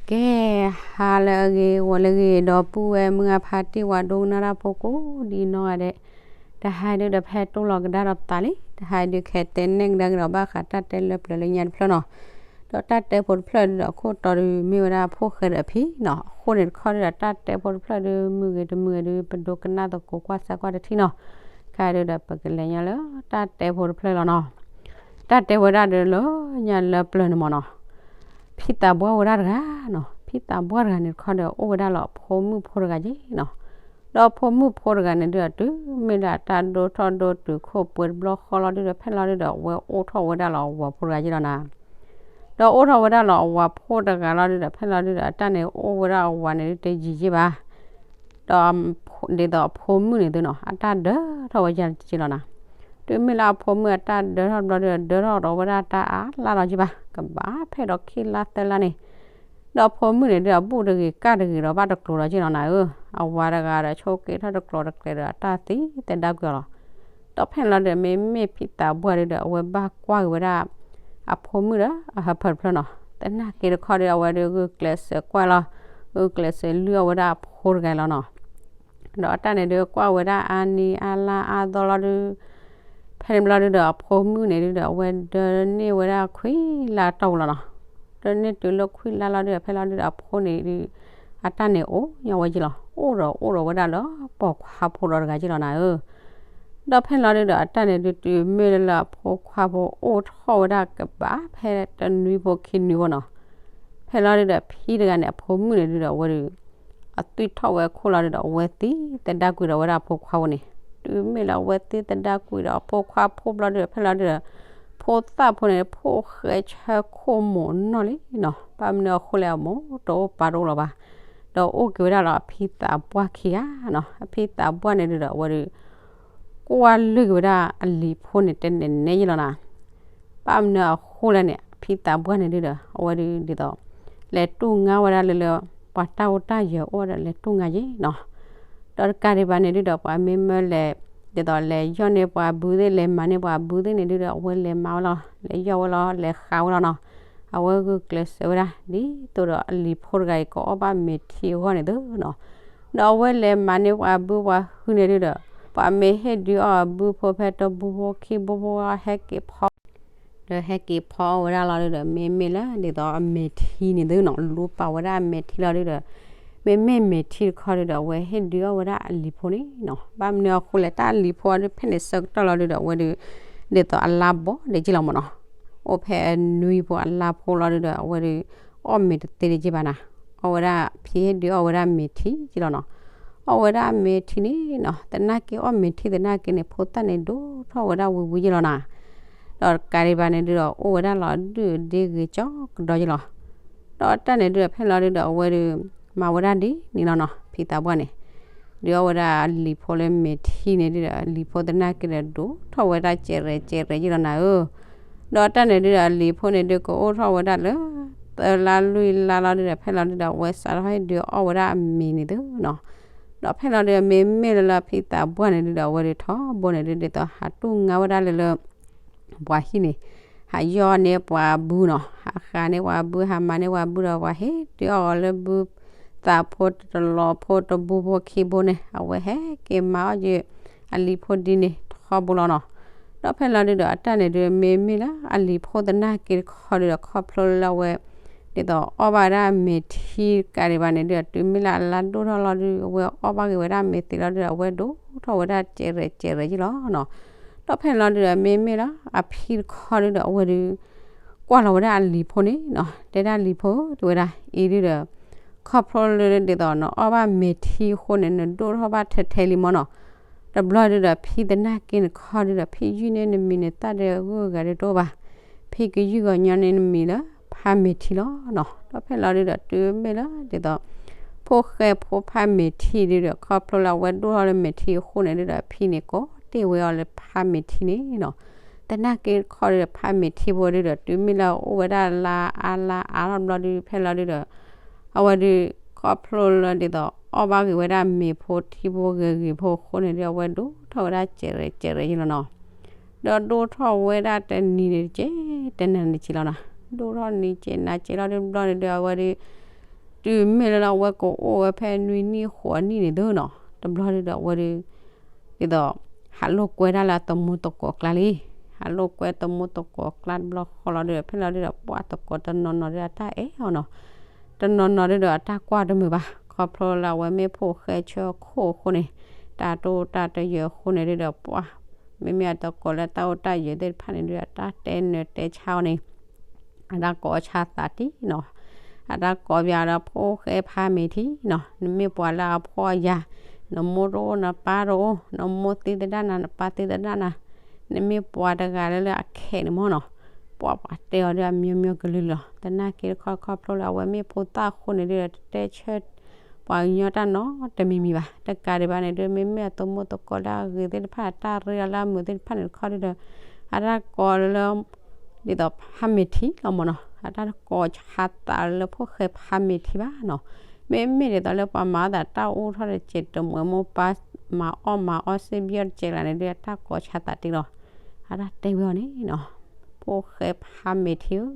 ကဲ, ဟါလၢအဂ့ၤ ဂီၤလၢအဂ့ၤ ဒီပုၢ်ဝဲၢ်မုၢ်အဖါတံၢ် ပှၤဒိကနၣ်တၢ်ဖိကိးဒ်နီၢ်ဂၤဒဲး, တဟါဒုဒီး ဖဲတိၢ်လီၤကဒါဒီးသးလံ, တဟါဒု ခဲတဲနဲၣ်ကဒါက့ၤဒီး ဘၣ်ဃးတၢ်တဲလၢပျၢၤလၢညါတဖျၢၣ်နီၤ. ဒီးတၢ်တဲဖိတဖျၢၣ်ဒုဒီး အခိၣ်တီဒု မ့ၢ်ဝဲဒၣ်ဖိၣ်ဃဲဒီးအဖံနီၤ. အဃိန့ၣ်တခီဒုဒီး တၢ်တဲဖိတဖျၢၣ်ဒု မုာ်ဂ့ၤတမုာ်ဂ့ၤဒု ပဒိကနၣ်သကိးကွၢ်စၢ်ကွၢ်တထံၣ်နီၤ. ခဲဒုဒီး ပကလဲၤညါလၢတၢ်တဲဖိတဖျၢၣ်လီၤနီၤ. တၢ်တဲဝဲဒၣ်ဒုလၢညါလၢပျၢၤန့ၣ်မ့ၢ်နီၤ, ဖံသးပှၢ်ဝဲဒၣ်တဂၤနီၤ. ဖံသးပှၢ်တဂၤန့ၣ်တခီဒီး အိၣ်ဝဲဒၣ်လၢအဖိမုၣ်ဖိတဂၤက့နီၤ. ဒီးအဖိမုၣ်ဖိတဂၤန့ၣ်ဒုဒီး တုၤမ့ၢ်လၢအတၢ်ဒိၣ်ထီၣ်ဒိၣ်တုာ်ခိၣ်ပှဲၤတဘျီဃီလီၤဒုဒီး ဖဲလီၤဒုဒီး အဝဲအိၣ်ထီၣ်ဝဲဒၣ်လၢအဝၤဖိတဂၤက့လီၤနီၤ. ဒီးအိၣ်ထီၣ်ဝဲဒၣ်လၢအဝၤဖိတဂၤလီၤဒုဒီး ဖဲလီၤဒုဒီး အတၢ်န့ၣ်အိၣ်ဝဲဒၣ်အဝၤန့ၣ်ဒု တယံာ်က့ဘၣ်. ဒီး ဒ်သိးအဖိမုၣ်န့ၣ်သုနီၤ အတၢ်ဒၢထီၣ်ဝဲယါက့လီၤနီၤ. တုၤမ့ၢ်လၢအဖိမုၣ်အတၢ်ဒၢထီၣ်တဘျီဒုဒီး ဒၢထီၣ်ဒီးဝဲဒၣ်တၢ်အါလါလီၤက့ဘၣ်, ကဘၣ်ဖဲဒီးခံလါသၢလါန့ၣ်. ဒီးအဖိမုၣ်န့ၣ်ဒု အဘူၣ်တဂ့ၤကၢ်တဂ့ၤဒီး ဘၣ်တကျိၤလီၤက့လီၤနီၤဧၢ. အဝၤတဂၤဒီး ဆိးက့ထီၣ်တကျိၤတကျဲၤဒီး အတၢ်သံသဒၣ်ကွံာ်အီၤလီၤ. ဒီးဖဲလီၤဒုဒီး မ့မ့ၢ်ဖံသးပှၢ်ဒုဒီး အဝဲဘၣ်ကွၢ်က့ၤဝဲဒၣ် အဖိမုၣ်ဒီးအဟၢဖၢတဖျၢၣ်နီၤ. သနာ်က့တခီဒု အဝဲဒု ဂုာ်ကျဲးစၢးကွၢ်လီၤ, ဂုာ်ကျဲးစၢးလုၢ်အီၣ်ဝဲဒၣ်အဖိတဂၤလီၤနီၤ. ဒီးအတၢ်န့ၣ်ဒု ကွၢ်ဝဲဒၣ်အါနံၤအါလါအါသီလီၤဒု ဖဲန့ၣ်ဘျီဒုဒီး အဖိမုၣ်န့ၣ်ဒုဒီး အဝဲဒၢန့ၢ်ဝဲဒၣ်ခွံလါတီၢ်ပူၤလီၤနီၤ. ဒၢန့ၢ်တုၤလၢခွံလါလီၤဒုဒီး ဖဲလီၤဒုဒီး အဖိန့ၣ်ဒု အတၢ်န့ၣ်အိၣ်ညီဝဲက့လီၤ. အိၣ်ဒီးအိၣ်ဒီးဝဲဒၣ်လၢပိာ်ခွါဖိဒီးတဂၤက့လီၤနီၤဧၢ. ဒီးဖဲလီၤဒုဒီး အတၢ်န့ၣ်ဒု တုၤမ့ၢ်လၢလၢအဖိခွါဖိအိၣ်ထီၣ်ဝဲဒၣ်ကဘၣ်ဖဲတနွံဖိခံနွံဖိနီၤ. ဖဲလီၤဒုဒီး ဖံတဂၤန့ၣ် အဖိမုၣ်န့ၣ်ဒုဒီး အဝဲဒု အသွံၣ်ထီၣ်ဝဲအခိၣ်လီၤဒုဒီး အဝဲသံသဒၣ်ကွံာ်ဒီးဝဲဒၣ်အဖိခွါဖိန့ၣ်. တုၤမ့ၢ်လၢအဝဲသံသဒၣ်ကွံာ်ဒီးအဖိခွါဖိဘျီဒုဒီး ဖဲလီၤဒုဒီး ဖိသၣ်ဖိန့ၣ် ဖိၣ်ဃဲဆၢခိၣ်မိၢ်နီၢ်လံနီၤ. ဘၣ်မနုၤအဃိလဲၣ်အမိၢ် တအိၣ်ပာ်တအိၣ်လၢၤဘၣ်. ဒီးအိၣ်က့ၤဝဲဒၣ်လၢအဖံသးပှၢ်ခံဂၤနီၤ. အဖံသးပှၢ်န့ၣ်ဒုဒီး အဝဲဒု ကွၢ်လုၢ်က့ၤဝဲဒၣ်အလံၤဖိန့ၣ် တနဲၣ်နဲၣ်ယ့လီၤနီၤ. ဘၣ်မနုၤအဃိလဲၣ်န့ၣ် အဖံသးပှၢ်န့ၣ်ဒုဒီး အဝဲဒုဒ်သိး လဲၤတူၢ်ငါဝဲဒၣ်လၢလၢ ပှၤတၢ်အိၣ်တၢ်ယၢၤအိၣ်ဒီး လဲၤတူၢ်ငါယ့နီၤ. ဒီးတကးဒံးဘၣ်န့ၣ်ဒုဒီး ပှၤမ့မၢလဲၤ ဒ်သိးလဲၤယီၢ်န့ၢ်ပှၤဘုသ့ၣ် လဲၤမၤန့ၢ်ပှၤဘုသ့ၣ်န့ၣ်ဒုဒီး အဝဲလဲၤမၤဝဲလီၤ, လဲၤယီၢ်ဝဲလီၤ, လဲၤဃးဝဲလီၤနီၤ. အဝဲဂုာ်ကျဲးစၢးဝဲဒၣ် ဒ်သိးဒီးအလံၤဖိတဂၤအံၤ ကအီၣ်ဘၣ်မ့ၤထံအဂီၢ်န့ၣ်သုနီၤ. ဒီးအဝဲလဲၤမၤန့ၢ်ပှၤဘုပှၤဟုန့ၣ်ဒုဒီး ပှၤမ့ၢ်ဟ့ၣ်ဒုးအီၣ်အဘုဖိဖဲတဘိဖိခံဘိဖိ ဟဲက့ၤဖီ ဒီးဟဲက့ၤဖီအီၣ်ဝဲဒၣ်လီၤဒုဒီး မ့မ့ၢ်လၢဒ်သိးအမဲာ်ထံန့ၣ်သုနီၤ လူပာ်ဝဲဒၣ်အမဲာ်ထံလီၤဒုဒီး မ့မ့ၢ်မဲာ်ထံတခီဒုဒီး အဝဲဟ့ၣ်ဒုးအီၣ်ဝဲဒၣ်အလံၤဖိန့ၣ်နီၤ. ဘၣ်မနုၤအဃိလဲၣ် တၢ်အလံၤဖိအီၤဒု ဖဲန့ၣ်ဆၢကတီၢ်လီၤဒုဒီး အဝဲဒု ဒ်သိးအလါဘီဒဲးက့လီၤမ့ၢ်နီၤ. အိၣ်ဖဲအနွံဖိအလါဖိလီၤဒုဒီး အဝဲဒု အီၣ်မ့ၤတသ့ဒဲးက့ဘၣ်နီၤ. အီၣ်ဝဲဒၣ် ဖံဟ့ၣ်ဒုးအီၣ်ဝဲဒၣ်မဲာ်ထံက့လီၤနီၤ. အီၣ်ဝဲဒၣ်မဲာ်ထံန့ၣ်နီၤ သနာ်က့အီၣ်မဲာ်ထံသနာ်က့န့ၣ် ဖိသၣ်န့ၣ်ဒိၣ်ထီၣ်ဝဲဒၣ်ဝံၤဝံၤက့လီၤနီၤ. ဒီးတကးဒံးဘၣ်န့ၣ်ဒုဒီး အိၣ်ဝဲဒၣ်လီၤဒုၣ်ဒ့ဂ့ၤကၠီကဒီးက့လီၤ. ဒီးတၢ်န့ၣ်ဒုဒီး ဖဲလီၤဒုဒီး အဝဲဒု မၤဝဲဒၣ်ဒ်န့ၣ်လီၤနီၤ ဖံသးပှၢ်န့ၣ် ဒုးအီၣ်ဝဲဒၣ်အလံၤဖိလၢမဲာ်ထံန့ၣ်ဒုဒီး အလံၤဖိသနာ်က့ဒီး ဒိၣ်ထီၣ်ဝဲဒၣ်ကဲးရဲၣ်ကဲးရဲၣ်က့လီၤနီၤဧၢ. ဒီးတၢ်န့ၣ်ဒုဒီး အလံၤဖိန့ၣ်ဒု ကအိၣ်ထီၣ်ဝဲဒၣ်လၢ သၢလါလွံၢ်လါလီၤဒုဒီး ဖဲလီၤဒုဒီး အဝဲစးထီၣ်ဟ့ၣ်ဒုးအီၣ်ဝဲဒၣ်အမဲာ်န့ၣ်သုနီၤ. ဒီးဖဲလီၤဒုဒီး မ့မ့ၢ်လၢလၢဖံသးပှၢ်န့ၣ်ဒုဒီး အဝဲဒုထီဘိန့ၣ်ဒု ဒ်သိးဟးတူၢ်ငါဝဲဒၣ်လၢလၢ ပှၤဟံၣ်န့ၣ် ဟးယီၢ်န့ၢ်ပှၤဘုနီၤ, ဟးဃးန့ၢ်ပှၤဘု ဟးမၤန့ၢ်ပှၤဘုဒီး ပှၤဟ့ၣ်ဒုးအီၣ်အီၤလၢဘုသးဖိတလီၤဖိတဘိဖိခံဘိန့ၣ် အဝဲဟဲက့ၤမၤအီၣ်ယ အလံၤဖိဒ်န့ၣ်ထီဘိလီၤနီၤ. ဒီးဖဲလီၤဒုဒီး အတၢ်န့ၣ်ဒု မ့မ့ၢ်လၢအလံၤဖိသနာ်က့တခီဒုဒီး ခီဖျိလၢအဝဲ ဒ်သိးအီၣ်ဘၣ်ဝဲဒၣ်မဲာ်ထံကးဒံးဘၣ်န့ၣ်ဒုဒီး တုၤမ့ၢ်လၢအလါဒိၣ်ထီၣ်လီၤဒု အဝဲအီၣ်ဘၣ်က့ၤဝဲဒၣ်မဲာ်သ့လီၤဒုဒီး အဝဲဒိၣ်ထီၣ်ဝဲဒၣ်ကဲးရဲၣ်ကဲးရဲၣ်က့လီၤနီၤ. ဒီးဖဲလီၤဒုဒီး မ့မ့ၢ်လၢအဖံတခီဒုဒီး အဝဲဒု ကွၢ်လီၤဝဲဒၣ်အလံၤဖိန့ၣ်နီၤ, တဲဒၣ်လံၤဖိ တဲဝဲဒၣ် အံၤဒုဒီး ခီဖျိလၢဒ်သိးနအီၣ်ဘၣ်မဲာ်ထံအဃိန့ၣ် နဒိၣ်ထီၣ်ဘၣ်ထဲထဲလံမ့ၢ်နီၤ. တဘျီဒုဒီး ဖံသနာ်က့န့ၣ်ခီဒုဒီး ဖံယုၢ်န့ၢ်နမံၤနသၣ်ဒီးဂုၤဂၤဒုတအိၣ်ဘၣ်, ဖံကယုၢ်ဂီၤညီန့ၢ်နမံၤလၢဖါမဲာ်ထံလီၤနီၤ. ဒီးဖဲလီၤဒုဒီး တုၤမ့ၢ်လၢဒ်သိး ဖိၣ်ဃဲဖိဖါမဲာ်ထံဒုဒီး ခီဖျိလၢအဝဲဒိၣ်ထီၣ်လၢမဲာ်ထံအဃိန့ၣ်ဒုဒီး ဖံန့ၣ်ကိးတ့ၢ်ဝဲအီၤလၢဖါမဲာ်ထံန့ၣ်နီၤ. သနာ်က့ခီဒုဒီး ဖါမဲာ်ထံဖိဒုဒီး တုၤမ့ၢ်လၢအအိၣ်ဝဲဒၣ်လါအါလါအါထီၣ်ဘျီဒု ဖဲလီၤဒုဒီး အဝဲဒု ခီဖျိလၢဒ်သိး အီၣ်ဘၣ်က့ၤဝဲဒၣ်မဲာ်ဖိထံဖိဂ့ၤဂ့ၤဖိအဃိန့ၣ်ဒု အဝဲဒိၣ်ထီၣ်ဝဲဒၣ်ကဲးရဲၣ်ကဲးရဲၣ်ယ့လီၤနီၤ. ဒီးဒိၣ်ထီၣ်ဝဲဒၣ်တနံၤန့ၣ်တက့ၢ် တနၤန့ၣ်တက့ၢ်လီၤနီၤ. ဒိၣ်ထီၣ်နံၤက့ၤနၤက့ၤလီၤဒုဘျီန့ၣ်ဒု အဝဲဒု တုၤမ့ၢ်လၢအဝဲကအိၣ်ဝဲဖဲနွံနံၣ်ဃိးနံၣ်န့ၣ်သုနီၤ, တဘျီဒုဒီးအဝဲဒုး ဒ်သိး ဟးလိာ်ကွဲဒၣ်လၢအသမူသကိးကျါလံ. ဟးလိာ်ကွဲသမူသကိးကျါတဘျီဃီလီၤဒုဒီး ဖဲလီၤဒုဒီး ပှၤသကိးတနီၤနီၤဒုဒီးအတၢ်အဲၣ်အီၤနီၤ, တနီၤနီၤဒုဒီးအတၢ်ကွၢ်တမုာ်ဘၣ်. ခီဖျိလၢအဝဲမ့ၢ်ဖိၣ်ဃဲဆၢခိၣ်အဃိန့ၣ် တၢ်တိၢ်တၢ်တယၢၤအဃိန့ၣ်ဒုဒီး ပှၤ မ့မ့ၢ်အသကိးလၢတၢ်အိၣ်တၢ်ယၢၤသ့ၣ်တဖၣ်န့ၣ်ဒုဒီး အတၢ်တဲနၢၤတဲဆါအီၤန့ၣ် အတၢ်ကိးဆါသးတံၢ်နီၤ, အတၢ်ကိးပၠးဒီးဖိၣ်ဃဲဖးမ့ၤထံနီၤ, နမ့ၢ်ပှၤလၢအဖှီၣ်အယာ်, နမိၢ်တအိၣ်နပၢ်တအိၣ်, နမိၢ်သံသဒၣ်နၤ နပၢ်သံသဒၣ်နၤ, နမ့ၢ်ပှၤတဂၤလၢလၢအခဲန့ၣ်မ့ၢ်နီၤ, ပှၤပှၤတဲအီၤဒုအမျိုးမျိုးကလုာ်လီၤ. သနာ်က့တခီခီဖျိလၢအဝဲမ့ၢ်ဖိသၣ်အဃိန့ၣ်ဒုဒီး တတဲဆၢ ပှၤကညီတၢ်နီတမံၤမံၤဘၣ်. တကးဒံးဘၣ်န့ၣ်ဒု မ့မ့ၢ်အသမူသကိးလၢအဂ့ၤသ့ၣ်တဖၣ် အတၢ်ရ့အီၤလၢအမုာ်သ့ၣ်တဖၣ်န့ၣ်တခီဒုဒီး အတၢ်ကိးလၢ ဒ်သိးဖးမ့ၤထံလီၤမ့ၢ်နီၤ, အတၢ်ကိးဆါသးလၢဖိၣ်ဃဲဖးမ့ၤထံဘၣ်နီၤ. မ့မ့ၢ်ဒ်သိးလၢပှၤမၤအီၣ်သးတၢ်အိၣ်ထီၣ်တစဲး တမှဲၤမိၢ်ပၢ် မၤအီၣ်မၤအီၣ်စ့ဘံၣ်အီၣ်တစဲးလၢန့ၣ်ဒု အတၢ်ကိးဆါသးတံၢ်လီၤ. အတၢ်တဲဝဲအီၤန့ၣ်နီၤ, ဖိၣ်ဃဲဖးမ့ၤထံဧၢ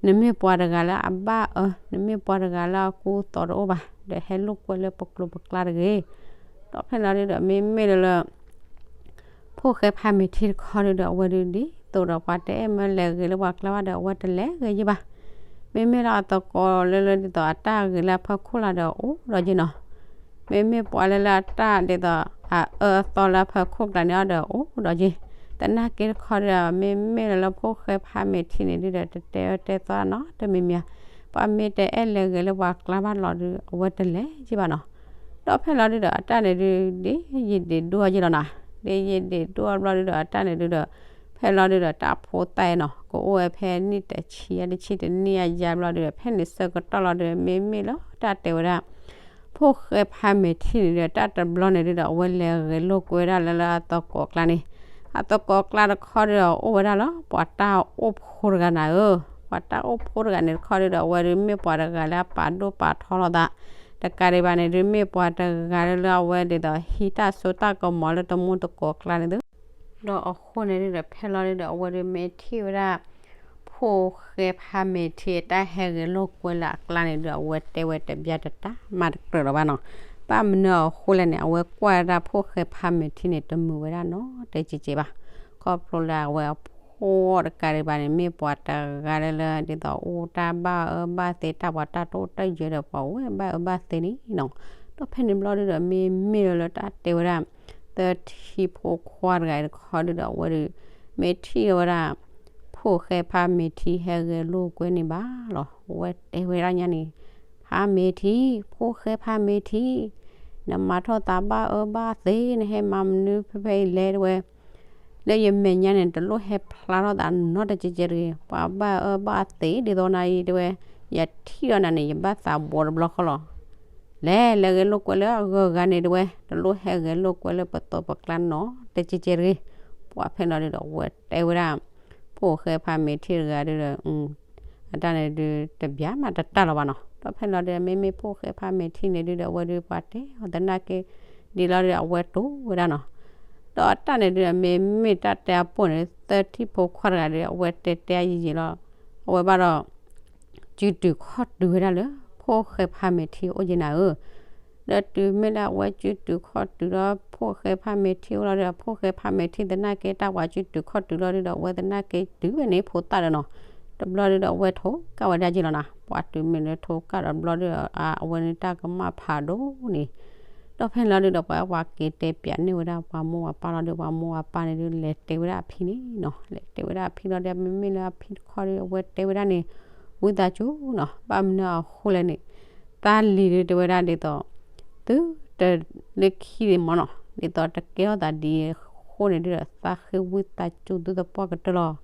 နမ့ၢ်ပှၤတဂၤလၢအဘၣ်အၢ, နမ့ၢ်ပှၤတဂၤလၢအကူအသိးတအိၣ်ဘၣ်, ဒီးဟဲလိာ်ကွဲလၢပကျိၤပကျါတဂ့ၤ. ဒီးဖဲလီၤဒုဒီး မ့မ့ၢ်လၢလၢ ဖိၣ်ဃဲဖးမ့ၤထံတခီဒုဒီး အဝဲဒုဒ်သိးဒီးပှၤတအဲၣ်မၢလဲၤဂ့ၤလၢပှၤကျါဘၣ်ဒီး အဝဲတလဲၤဂ့ၤယံၤဘၣ်. မ့မ့ၢ်လၢအသကိးလၢလၢဒ်သိးအတၢ်ဂ့ၤလၢအဖီခိၣ်လီၤဒီးအိၣ်ဒီးယံၤနီၤ. မ့မ့ၢ်ပှၤလၢလၢအတၢ်ဒ်သိး အအၢအသီလၢအဖီခိၣ်ကျါန့ၣ်အီၤဒီးအိၣ်ဒီးယံၤ. သနာ်က့တခီဒုဒီး မ့မ့ၢ်လၢလၢဖိၣ်ဃဲဖးမ့ၤထံန့ၣ်ဒုဒီး တတဲအၢတဲသီနီတမံၤမံၤဧါ. ပှၤမ့ၢ်တအဲၣ်လဲၤဂ့ၤလၢပှၤကျါဘၣ်လီၤဒု အဝဲတလဲၤယံၤဘၣ်နီၤ. ဒီးဖဲလီၤဒုဒီး အတၢ်န့ၣ်ဒု ဒ်ယံာ်ဒံးဒိၣ်အီၤယံၤလီၤနီၤ. ဒ်ယံာ်ဒံးဒိၣ်အီၤဘျီဒုဒီး အတၢ်န့ၣ်ဒုဒီး ဖဲလီၤဒုဒီး တၢ်ဖိသၣ်နီၤ ကအိၣ်ဝဲဖဲနံၣ်တဆံယဲၢ်တဆံတနံၣ်အယါဘျီဒုဒီး ဖဲန့ၣ်ဆၢကတီၢ်လီၤဒု မ့မ့ၢ်လၢတၢ်တဲဝဲဒၣ် ဖိၣ်ဃဲဖးမ့ၤထံန့ၣ်ဒုဒီး တၢ်တဘျီန့ၣ်ဒုဒီး အဝဲလဲၤဂဲၤလိာ်ကွဲဒၣ်လၢလၢအသကိးကျါန့ၣ်, အသကိးကျါတခီဒုဒီး အိၣ်ဝဲဒၣ်လၢ ပှၤတၢ်အိၣ်ဖိတဂၤနၤဧၢ, ပှၤတၢ်အိၣ်ဖိတဂၤန့ၣ်တခီဒုဒီး အဝဲဒုမ့ၢ်ပှၤတဂၤလၢအပာ်ဒိၣ်ပာ်ထီလီၤသး, တကးဒံးဘၣ်န့ၣ်ဒု မ့ၢ်ပှၤတဂၤလၢလၢအဝဲဒ်သိး ဟံးတၢ်စိတၢ်ကမီၤလၢတမူတကိးကျါန့ၣ်သု ဒီးအဃိန့ၣ်ဒုဒီး ဖဲလီၤဒုဒီး အဝဲဒုမ့ၢ်ထံၣ်ဝဲဒၣ် ဖိၣ်ဃဲဖးမ့ၤထံအတၢ်ဟဲဂဲၤလိာ်ကွဲလၢအကျါန့ၣ်ဒု အဝဲတဲဝဲတဘျါတတၢ်မၤတကြၢးလီၤဘၣ်နီၤ. ဘၣ်မနုၤအဃိလဲၣ်န့ၣ် အဝဲကွၢ်ဝဲဒၣ်ဖိၣ်ဃဲဖးမ့ၤထံန့ၣ် တမုာ်ဝဲဒၣ်နီတစဲးစဲးဘၣ်. ခီဖျိလၢအဝဲအဖှီၣ်တကးဒံးဘၣ်န့ၣ် မ့ၢ်ပှၤတဂၤလၢလၢ ဒ်သိးအိၣ်တၢ်ဘၣ်အၢဘၣ်သီ တၢ်ပှၤတၢ်တိၢ်တၢ်ယၢၤဒီး ပှၤအိၣ်ဝဲဘၣ်အၢဘၣ်သီန့ၣ်နီၤ. ဒီးဖဲန့ၣ်ဘျီဒုဒီး မ့မ့ၢ်လၢလၢတၢ်တဲဝဲဒၣ် သၢထံဖိခွါတဂၤအံၤတခီဒုဒီး အဝဲဒု မ့ၢ်ထံၣ်ဝဲဒၣ် ဖိၣ်ဃဲဖးမ့ၤထံဟဲဂဲၤလိာ်ကွဲန့ၣ်ဘၣ်လီၤ. အဝဲတဲဝဲဒၣ်ညါန့ၣ် ဖးမ့ၤထံ, ဖိၣ်ဃဲဖးမ့ၤထံ, နမၤထီၣ်သးဘၣ်အၢဘၣ်သီ နဟဲမၤမနုၤဖဲဖဲအံၤလဲၣ်တဲဝဲ, လၢယမဲာ်ညါန့ၣ် တလိၣ်ဟဲဖျါထီၣ်သးနီတစဲးစဲးတဂ့ၤ, ပှၤဘၣ်အၢဘၣ်သီဒ်သိးနၤအံၤတဲဝဲ, ယထံၣ်ဒီးနၤန့ၣ် ယဘၣ်သးဘှီတဘျီဃီလီၤ. လဲၤ လဲၤဂဲၤလိာ်ကွဲလၢအဂၤဂၤန့ၣ်တဲဝဲ, တလိၣ်ဟဲဂဲၤလိာ်ကွဲလၢပသိးပကျါနီတစဲးစဲးတဂ့ၤ. ပှၤဖဲလီၤဒုဒီး အဝဲတဲဝဲဒၣ် ဖိၣ်ဃဲဖးမ့ၤထံတဂၤဒုဒီး အတၢ်န့ၣ်ဒု တဘျါမးတတၢ်လီၤဘၣ်နီၤ. ဒီးဖဲလီၤဒု မ့မ့ၢ်ဖိၣ်ဃဲဖးမ့ၤထံန့ၣ်ဒုဒီး အဝဲဒုပှၤတဲအီၤသနာ်က့ ဒ်လီၤဒု အဝဲတိၢ်ဝဲဒၣ်နီၤ. ဒီးအတၢ်န့ၣ်ဒု မ့မ့ၢ်တၢ်တဲအပိၢ်န့ၣ် သၢထံဖိခွါတဂၤဒု အဝဲတဲတဲအယံာ်ယံာ်လီၤ. အဝဲဘၣ်ဒီး စုတုၤခီၣ်တုၤဝဲဒၣ်လၢ ဖိၣ်ဃဲဖးမ့ၤထံအိၣ်က့ၤနၤဧၢ. ဒီးတုၤမ့ၢ်လၢအဝဲစုတုၤခီၣ်တုၤဒီး ဖိၣ်ဃဲဖးမ့ၤထံအိၣ်လီၤဒီး ဖိၣ်ဃဲဖးမ့ၤထံသနာ်က့ တၢ်ပှၤစုတုၤခီၣ်တုၤလီၤဒုဒီး အဝဲသနာ်က့တုၤဝဲန့ၣ်ဖိသၣ်ဒီးနီၤ. တဘျီဒုဒီး အဝဲထိၣ်ကၢ်ဝဲဒၣ်က့ၤလီၤနၤ. ပှၤတုၤမ့ၢ်လၢထိၣ်ကၢ်ဒီးဘျီဒုဒီး အဝဲန့ၣ်တၢ်ကမၣ်ဖးဒိၣ်န့ၣ် ဒီးဖဲန့ၣ်လီၤဒုဒီး ပှၤပှၤက့ၤတဲပၠးန့ၢ်ဝဲဒၣ်ပှၤမိၢ်ပှၤပၢ်လီၤဒု ပှၤမိၢ်ပၢ်န့ၣ်ဒု လဲၤတဲဝဲဒၣ်အဖံန့ၣ်နီၤ. လဲၤတဲဝဲဒၣ်အဖံလီၤဒု မ့မ့ၢ်လၢအဖံတခီဒု အဝဲတဲဝဲဒၣ်န့ၣ် ဝံသးစူၤနီၤ. ဘၣ်မနုၤအဃိလဲၣ်န့ၣ် သးလံၤဒုတဲဝဲဒၣ်ဒ်သိး သုတလၢခံန့ၣ်မ့ၢ်နီၤ ဒ်သိးတကဲထီၣ်သးဒ်အဃိန့ၣ်ဒုဒီး သးဃ့ဝံသးစူၤသုသပှၢ်ကတၢၢ်လီၤ.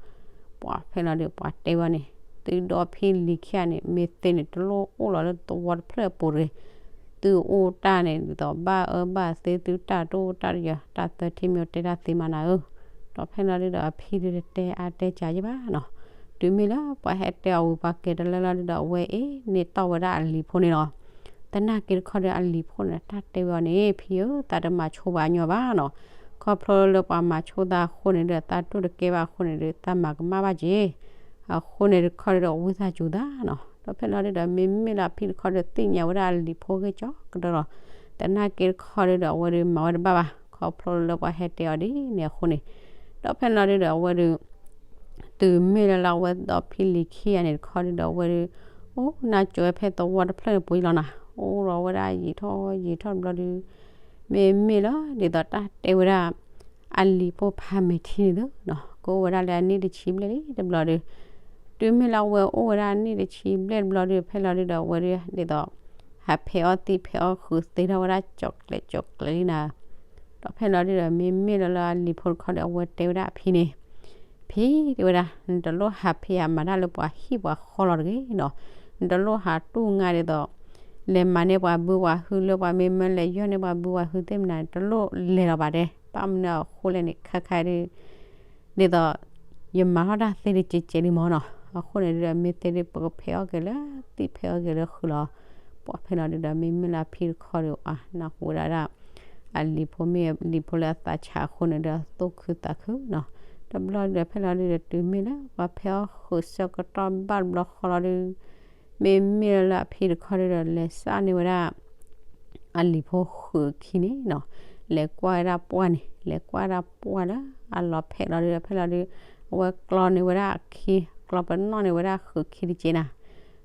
ပှၤဖဲလီၤဒု ပှၤတဲဝဲန့ၣ် သုဒီဖံလံၤခံဂၤန့ၣ် မ့ၢ်သ့န့ၣ် တလိၣ်အိၣ်လီၤလၢသဝီတဖျၢၣ်အပူၤတဂ့ၤ. သုအိၣ်တၢ်န့ၣ် ဒ်သိးဘၣ်အၢဘၣ်သီ သုတၢ်တိၢ်တၢ်ယၢၤ တၢ်သၢထံမ့ၢ်တဲတၢ်သ့မးနၤဧၢ. ဒီးဖဲလီၤဒုဒီး အဖံဒုတတဲအါတဲစှၤယဲၢ်ဘၣ်နီၤ. တုၤမ့ၢ်လၢပှၤဟဲတဲအီၤဝံၤ ပှၤက့ၤတလၢလီၤဒုဒီး အဝဲအ့ၣ်န့ၢ်တီၢ်ဝဲဒၣ်အလံၤဖိန့ၣ်လီၤ. သနာ်က့တခီဒီး အလံၤဖိန့ၣ် တၢ်တဲဝဲအီၤန့ၣ် ဖံဧၢ သးတမၤဆိဘၣ်ညီဘၣ်နီၤ. ခီဖျိလၢပှၤမၤဆိသးအဃိန့ၣ်ဒီး သးတိၢ်တကဲဘၣ်အဃိန့ၣ်ဒီး သးမၤကမၣ်ဘၣ်က့ၤ အဃိန့ၣ်တခီဒီး ဝံသးစူၤသးနီၤ. ဒီးဖဲလီၤဒုဒီး မ့မ့ၢ်လၢအဖံတခီဒီး သ့ၣ်ညါဝဲဒၣ်အလံၤဖိဂ့ၢ်ကၠီကဒီးလီၤ. သနာ်က့တခီဒုဒီး အဝဲဒုးမၤဝဲတဘၣ်ဘၣ်, ခီဖျိလၢပှၤဟဲတဲအီၤဒ်န့ၣ်အဃိန့ၣ်, ဒီးဖဲလီၤဒုဒီး အဝဲဒုး တုၤမ့ၢ်လၢလၢအဝဲဒီးဖံလံၤခံဂၤန့ၣ်တခီဒုဒီး အဝဲဒုး အိၣ်နၢ်ကၠိဝဲဖဲသဝီတဖျၢၣ်န့ၣ်ပူၤလီၤနီၤ, အိၣ်ဒီးဝဲဒၣ်ယံာ်ထီၣ်ယံာ်ထီၣ်တဘျီဒု မ့မ့ၢ်လၢဒ်သိးတၢ်တဲဝဲဒၣ် အလံၤဖိဖးမဲာ်ထံန့ၣ်သုနီၤ,ကအိၣ်ဝဲဒၣ်လၢအနံၣ်တဆံဘျဲၣ်လံတဘျီဒု, တုၤမ့ၢ်လၢအဝဲအိၣ်ဝဲဒၣ်အနံၣ်တဆံဘျဲၣ်တဘျီဒု ဖဲလီၤဒုဒီး အဝဲဒုးဒ်သိး ဟးဖဲးအီၣ်သံၣ်ဖဲးအီၣ်ဃုာ်သ့ထီၣ်ဝဲဒၣ်ကၠီၤကျဲးကၠီၤကျဲးလံနီၤ, ဒီးဖဲလီၤဒုဒီး မ့မ့ၢ်လၢလၢအလံၤဖိတခီဒီး အဝဲတဲဝဲဒၣ်အဖံန့ၣ် ဖံတဲဝဲဒၣ် နတလိၣ်ဟးဖံးဟးမၤတၢ်လၢပှၤဟံၣ်ပှၤဃီလီၤတဂ့ၤနီၤ, နတလိၣ်ဟးတူၢ်ငါဒ်သိး လဲၤမၤန့ၢ်ပှၤဘုပှၤဟု လၢပှၤမ့ၢ်မၢလဲၤယီၢ်န့ၢ်ပှၤဘုပှၤဟုသ့ၣ်မနၤန့ၣ် တလိၣ်လဲၤလီၤဘၣ်တဲ, ဘၣ်မနုၤအဃိလဲၣ်န့ၣ် ခါခါဒု ဒ်သိး ယမၤထီၣ်တၢ်သ့တကဲးကဲးလံမၢ်နီၤ, အဃိန့ၣ်ဒုဒီး မ့ၢ်သ့ဒု ပကဖဲးအီၣ်က့ၤလၢသံၣ်ဖဲးအီၣ်က့ၤလၢဃုာ်လီၤ, ပှၤဖဲလီၤဒုဒီး မ့မ့ၢ်လၢအဖံတခီဒီး အနၢ်ဟူဝဲဒၣ်ဒၣ် အလံၤဖိမ့ၢ်လံၤဖိလၢအသးဆးအဃိန့ၣ်ဒီး သူၣ်ခုသးခုနီၤ, တဘျီဒုဒီး ဖဲလီၤဒုဒီး တုၤမ့ၢ်လၢပှၤဖဲးအီၣ်ဃုာ်ဆၢကတီၢ်ဘၣ်တဘျီဃီလီၤဒု မ့မ့ၢ်လၢလၢအဖံတခီဒုဒီး လဲၤစၢ်န့ၢ်ဝဲဒၣ် အလံၤဖိဃုာ်ခံန့ၣ်နီၤ, လဲၤကွၢ်ဝဲဒၣ်ပှၢ်န့ၣ် လဲၤကွၢ်ဝဲဒၣ်ပှၢ်လၢအလီၤဖဲးလီၤဒုဒီး ဖဲလီၤဒု အဝဲကျီန့ၢ်ဝဲဒၣ်အခံ ကျီပနီၣ်န့ၢ်ဝဲဒၣ်ဃုာ်ခံတကဲးနၤ,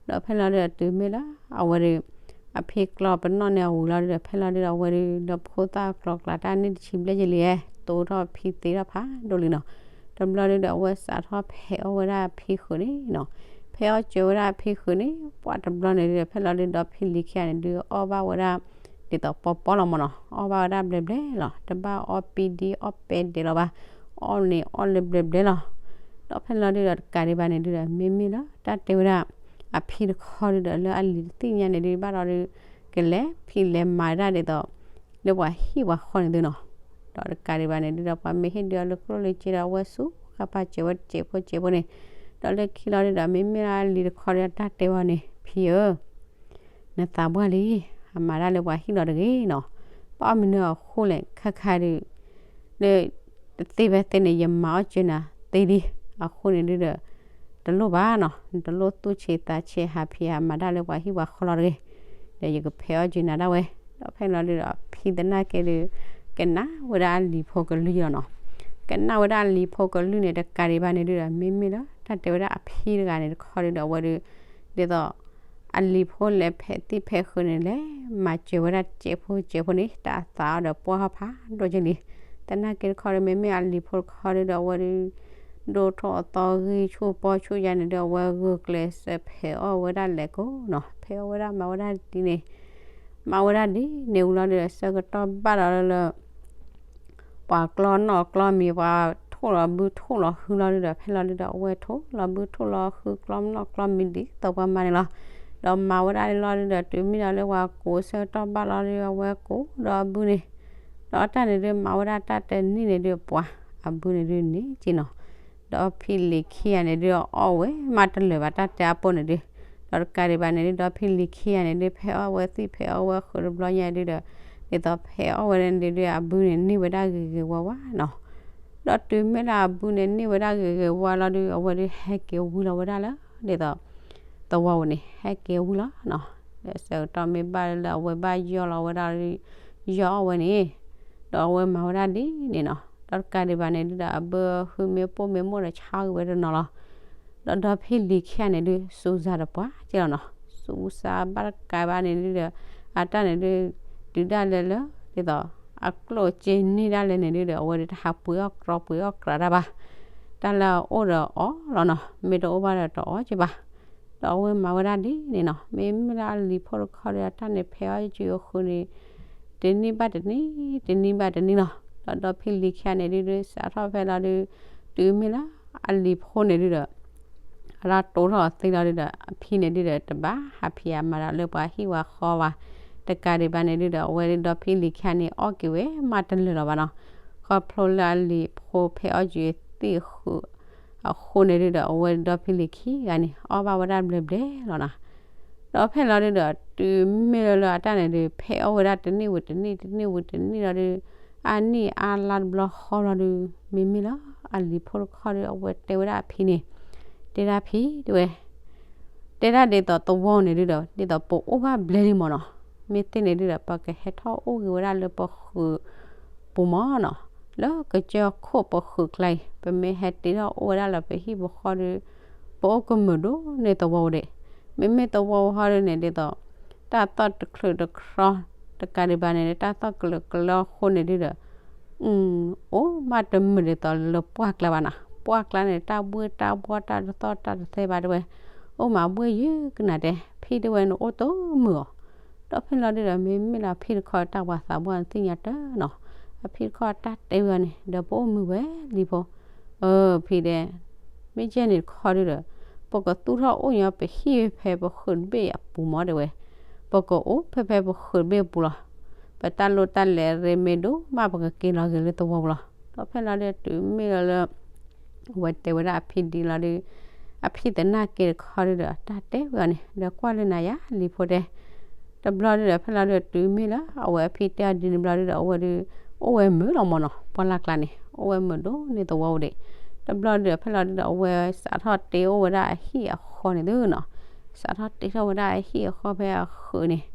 ဒီးဖဲလီၤဒုဒီး တုၤမ့ၢ်လၢအဝဲဒု အဖံကျီပနီၣ်န့ၢ်အဝံၤလီၤဒုဒီး ဖဲလီၤဒုဒီး အဝဲဒု ဒီဖိသၣ်ကျီကျါတၢ်နံၣ်တဆံဘျဲၣ်ယဲလံ, တိထီၣ်ဖံသ့ထီၣ်ဖးဒိၣ်လံနီၤ, တဘျီဒုဒီး အဝဲစးထီၣ်ဖဲးအီၣ်ဝဲဒၣ်အဖံဃုာ်န့ၣ်နီၤ, ဖဲးအီၣ်စၢၤဝဲဒၣ်အဖံဃုာ်န့ၣ် ပှၢ်တဘျီန့ၣ်ဒုဒီး ဖဲလီၤဒုဒီး ဖံလံၤခံဂၤန့ၣ်ဒု အီၣ်ဘၣ်ဝဲဒၣ် ဒ်သိးပီပီလီၤမၢ်နီၤ, အီၣ်ဘၣ်ဝဲဒၣ်ဘျဲးဘျဲးလီၤ, တဘၣ်အီၣ်ပံဒံအီၣ်ပဲဒဲးလီၤဘၣ်, အီၣ်န့ၣ်အီၣ်လၢဘျဲးဘျဲးလီၤ, ဒီးဖဲလီၤဒုဒီး တကးဒံးဘၣ်န့ၣ်ဒုဒီး မ့မ့ၢ်လၢတၢ်တဲဝဲဒၣ် အဖံတခီဒုဒီး လၢအလံၤတသ့ၣ်ညါန့ၣ်ဒု ဘၣ်ဒီးဒု ကလဲၤဖံးလဲၤမၤဒၣ်ဒ်သိး လၢပှၤဟံၣ်ပှၤဃီန့ၣ်သုနီၤ, ဒီးတကးဒံးဘၣ်န့ၣ်ဒုဒီး ပှၤမ့ၢ်ဟ့ၣ်ဒုအီၤလၢကျိၣ်လၢစ့ဒီး အဝဲဆူဃၣ်ပာ်စၢၤဝဲတစဲးဖိစဲးဖိန့ၣ်, ဒီးလၢခံလီၤဒုဒီး မ့မ့ၢ်လၢအလံၤတခီဒုဒီး တၢ်တဲဝဲန့ၣ် ဖံဧၢ နသးပှၢ်လံ, အမၤတၢ်လၢပှၤဟံၣ်လီၤတဂ့ၤနီၤ, ဘၣ်မနုၤအဃိလဲၣ် ခါခါဒု လၢ တသ့ဖဲသ့န့ၣ် ယမၤအီၣ်စၢၤနၤသ့လံ, အဃိန့ၣ်ဒုဒီး တလိၣ်ဘၣ်နီၤ, နတလိၣ်သူၣ်ဆံးသးဆံးဟးဖံးဟးမၤတၢ်လၢပှၤဟံၣ်ပှၤဃီလီၤတဂ့ၤ, ဒီးယကဖဲးအီၣ်စၢၤနၤဒၣ်ဝဲ, ဒီးဖဲလီၤဒုဒီး ဖံသနာ်က့ဒု ကနၣ်ဝဲဒၣ်အလံၤဖိကလုၢ်ယီၤနီၤ, ကနၣ်ဝဲဒၣ်အလံၤဖိကလုၢ်န့ၣ် တကးဒံးဘၣ်န့ၣ်ဒုဒီး မ့မ့ၢ်လၢတၢ်တဲဝဲဒၣ်အဖံတဂၤန့ၣ်တခီဒုဒီး အဝဲဒု ဒ်သိး အလံၤဖိလဲၤဖဲးသံၣ်ဖဲးဃုာ်န့ၣ် လဲၤမၤစၢၤဝဲဒၣ်တစဲးဖိစဲးဖိန့ၣ် တၢ်အသးအီၤဒီးပှၢ်ဟီၣ်ဖးဒိၣ်က့လံ, သနာ်က့တခီဒီး မ့မ့ၢ်အလံၤဖိတခီဒုဒီး အဝဲဒု ဒိၣ်ထီၣ်အသီဂံၢ်ဆူၣ်ပီဆူၣ်ယါန့ၣ်ဒု အဝဲဂုာ်ကျဲးစၢးဖဲးအီၣ်ဝဲဒၣ်လဲၤကိးနီၤ, ဖဲးအီၣ်ဝဲဒၣ်မၤဝဲဒၣ်ဒ်န့ၣ်, မၤဝဲဒၣ်ဒ်န့ၣ်ဝံၤလီၤဒီး ဆၢကတီၢ်ဘၣ်ဒီးလၢ ပှၤကျီနီၣ်ကျီမံၤ ပှၤထိၣ်လီၤဘုထိၣ်လီၤဟုလီၤဒုဒီး ဖဲလီၤဒုဒီး အဝဲထိၣ်လီၤဘုထိၣ်လီၤဟုကျီနီၣ်ကျီမံၤဒ်သိးပှၤမၤန့ၣ်လီၤ, ဒီးမၤဝဲဒၣ်လီၤဒုဒီး တုၤမ့ၢ်ဒီးလၢပှၤကိးဆၢကတီၢ်ဘၣ်လီၤဒု အဝဲကိးဒီးအဘုန့ၣ်, ဒီးတၢ်န့ၣ်ဒု မၤဝဲဒၣ်တၢ်တနံၣ်န့ၣ်ဒု ပှၤအဘုန့ၣ်ဒုန့ၣ်က့နီၤ ဒီးဖံလံၤခံဂၤန့ၣ်ဒု အီၣ်ဝဲမးတလၢာ်ဘၣ်တၢ်တဲအပိၢ်န့ၣ်ဒု, ဒီးတကးဒံးဘၣ်န့ၣ်ဒု ဒီးဖံလံၤခံဂၤန့ၣ်ဒု ဖဲးအီၣ်ဝဲသံၣ်ဖဲးအီၣ်ဝဲဃုာ်တဘျီညါဒုဒီး ဒ်သိးဖဲးအီၣ်ဝဲန့ၣ်ဒု အဘုန့ၣ်န့ၢ်ဝဲဒၣ်ဂ့ၤဂ့ၤဝါဝါနီၤ, ဒီးတုၤမ့ၢ်လၢအဘုန့ၣ်န့ၢ်ဝဲဒၣ်ဂ့ၤဂ့ၤဝါလီၤဒု အဝဲဒုဟဲက့ၤဝံၤလီၤဝဲဒၣ်လၢ ဒ်သိး သဝီပူၤန့ၣ် ဟဲက့ၤဝံၤလီၤနီၤ, ဒီးဆၢကတီၢ်မ့ၢ်ဘၣ်လၢအဝဲဘၣ်ယီၢ်လီၤဝဲဒၣ် ယီၢ်အီၣ်ဝဲန့ၣ်, ဒီးအဝဲမၤဝဲဒၣ်ဒ်န့ၣ်နီၤ, ဒီးတကးဒံးဘၣ်န့ၣ်ဒုဒီး အဘုဟုမ့ၢ်ပိၢ်မ့ၢ်မိၢ်ဒီးဆါဂ့ၤဝဲတနီၤလီၤ, ဒီးဒီဖံလံၤခံဂၤန့ၣ်ဒု စူးစမ်းတပှၢ်က့လီၤနီၤ, စူးစမ်းဘၣ်တကးဘၣ်န့ၣ်ဒုဒီး အတၢ်န့ၣ်ဒု တုၤဒၣ်လဲာ်လၢ ဒ်သိး အကျိၣ်စ့န့ၢ်ဒၣ်လဲာ်န့ၣ်ဒုဒီး အဝဲဒုတဟးပှ့ၤအီၣ်ကြီပှ့ၤအီၣ်ကြီတၢ်ဘၣ်, တၢ်လၢအအိၣ်ဒီးအီၣ်လီၤနီၤ, မ့ၢ်တအိၣ်ဘၣ်ဒီးတအီၣ်က့ဘၣ် ဒီးအဝဲမၤဝဲဒၣ်ဒ်န့ၣ်နီၤ, မ့မ့ၢ်လၢအလံၤဖိတခီဒီး အတၢ်န့ၣ်ဖဲးအီၣ်က့အဃုာ်န့ၣ် တနံၣ်ဘၣ်တနံၣ် တနံၣ်ဘၣ်တနံၣ်လီၤ, ဒီးဒီဖံလံၤခံဂၤန့ၣ်ဒုဒု စးထီၣ်ဖဲလီၤဒု တုၤမ့ၢ်လၢအလံၤဖိန့ၣ်ဒုဒီး အတၢ်တိထီၣ်သ့လီၤဒုဒီး အဖံန့ၣ်ဒုဒီး တဘၣ်ဟးဖံးဟးမၤတၢ်လၢပှၤဟံၣ်ပှၤဃီဘၣ်, တကးဒံးဘၣ်န့ၣ်ဒုဒီး အဝဲဒုဒီဖံလံၤခံဂၤန့ၣ် အီၣ်က့ၤဝဲမးတလၢာ်လီၤဘၣ်နီၤ, ခီဖျိလၢအလံၤဖိဖဲးအီၣ်က့ၤသံၣ်ဃုာ်အဃိန့ၣ်ဒုဒီး အဝဲဒုဒီဖံလံၤခံဂၤန့ၣ် အီၣ်ဘၣ်ဝဲဒၣ်ဘျဲးဘျဲးလီၤနီၤ, ဒီးဖဲလီၤဒုဒီး တုၤမ့ၢ်လၢလၢအတၢ်န့ၣ်ဒု ဖဲးအီၣ်ဝဲဒၣ်တနံၣ်ဝံၤတနံၣ် တနံၣ်ဝံၤတနံၣ်လီၤဒု အနံၣ်အါလါတဘျီဃီလီၤဒု မ့မ့ၢ်လၢအလံၤဖိတခီဒု အဝဲတဲဝဲဒၣ်အဖံန့ၣ်, တဲဒၣ်ဖံတဲဝဲ တဲဒၣ်ဒ်သိးသဝီန့ၣ်ဒုဒီး ဒ်သိးပအိၣ်ဘၣ်ဘျဲလံမၢ်နီၤ, မ့ၢ်သ့န့ၣ်ဒုဒီး ပကဟဲထီၣ်အိၣ်ဂ့ၤဝဲဒၣ်လၢပဃုာ်ပူၤမၢ်နီၤ, လၢကစၢၢ်ခိၣ်ပဃုာ်ကျါအံၤ ပမ့ၢ်ဟဲတ့ထီၣ်အိၣ်ဝဲဒၣ်လၢပဟံၣ်ပဃီဒီး ပအိၣ်ကမုာ်ဒိၣ်န့ၢ်သဝီဝဲဒၣ်, မ့မ့ၢ်သဝီဝဲဟီဒုန့ၣ် ဒ်သိး တၢ်သီၣ်တချုးတချီ တကးဒံးဘၣ်န့ၣ် တၢ်သီၣ်ကလၢာ်ကလၢာ်အဃိန့ၣ်ဒုဒီး အိၣ်မးတမုာ်ဒ်သိးလၢပှၢ်ကျါဘၣ်နီၤ, ပှၢ်ကျါန့ၣ် တၢ်ဘှ့ၣ်တၢ်ဘှီၣ်တၢ်တသီၣ်တၢ်တသဲဘၣ်တဲဝဲ, အိၣ်မးဘှ့ၣ်ယုၢ်ကနၣ်တဲ, ဖံတဲဝဲနအိၣ်တမုာ်အီၤ, ဒီးဖဲလီၤဒုဒီး မ့မ့ၢ်လၢအဖံတခီတၢ်ပှၤသးပှၢ်သ့ၣ်ညါတၢ်နီၤ, အဖံတခီတၢ်တဲဝဲအီၤန့ၣ် ဒီးပအိၣ်မုာ်ဝဲလံဖိ အဖံတဲ, မ့ၢ်ကဲန့ၣ်တခီဒုဒီး ပကသူၣ်ထီၣ်အိၣ်ညီပဟံၣ်ဖဲပဃုာ်တဘ့ၣ်အပူၤမၢ်တဲဝဲ, ပကအိၣ်ဖဲဖဲပဃုာ်တဘ့ၣ်အပူၤလီၤ, ပတၢ်လိၣ်တၢ်လဲၤရ့မ့ၢ်ဒိၣ်မး ပကက့ၤလီၤဂ့ၤလၢသဝီပူၤလီၤ. ဒီးဖဲလီၤဒုဒီးတုၤမ့ၢ်လၢလၢ အဝဲတဲဝဲဒၣ်အဖံဒ်လီၤဒုဒီး အဖံသနာ်က့တခီဒုဒီး တၢ်တဲဝဲအီၤန့ၣ် ဒီးကွၢ်လၢနၤယၤလံဖိတဲ တဘျီဒုဒီး ဖဲလီၤဒုဒီးတုၤမ့ၢ်လၢအဝဲအဖံတဲအီၤဒ်န့ၣ်ဘျီဒုဒီး အဝဲဒု အိၣ်ဝဲမုာ်လီၤမၢ်နီၤ, ပှၢ်လၢ်ကျါန့ၣ် အိၣ်ဝဲမုာ်ဒိၣ်န့ၢ်သဝီဝဲဒၣ်, တဘျီဒုဒီး ဖဲလီၤဒုဒီး အဝဲစးထီၣ်တ့အိၣ်ဝဲဒၣ်အဟံၣ်အဃီန့ၣ်သုနီၤ, စးထီၣ်တ့ထီၣ်ဝဲဒၣ်အဟံၣ်အဃီဖဲအဃုာ်န့ၣ်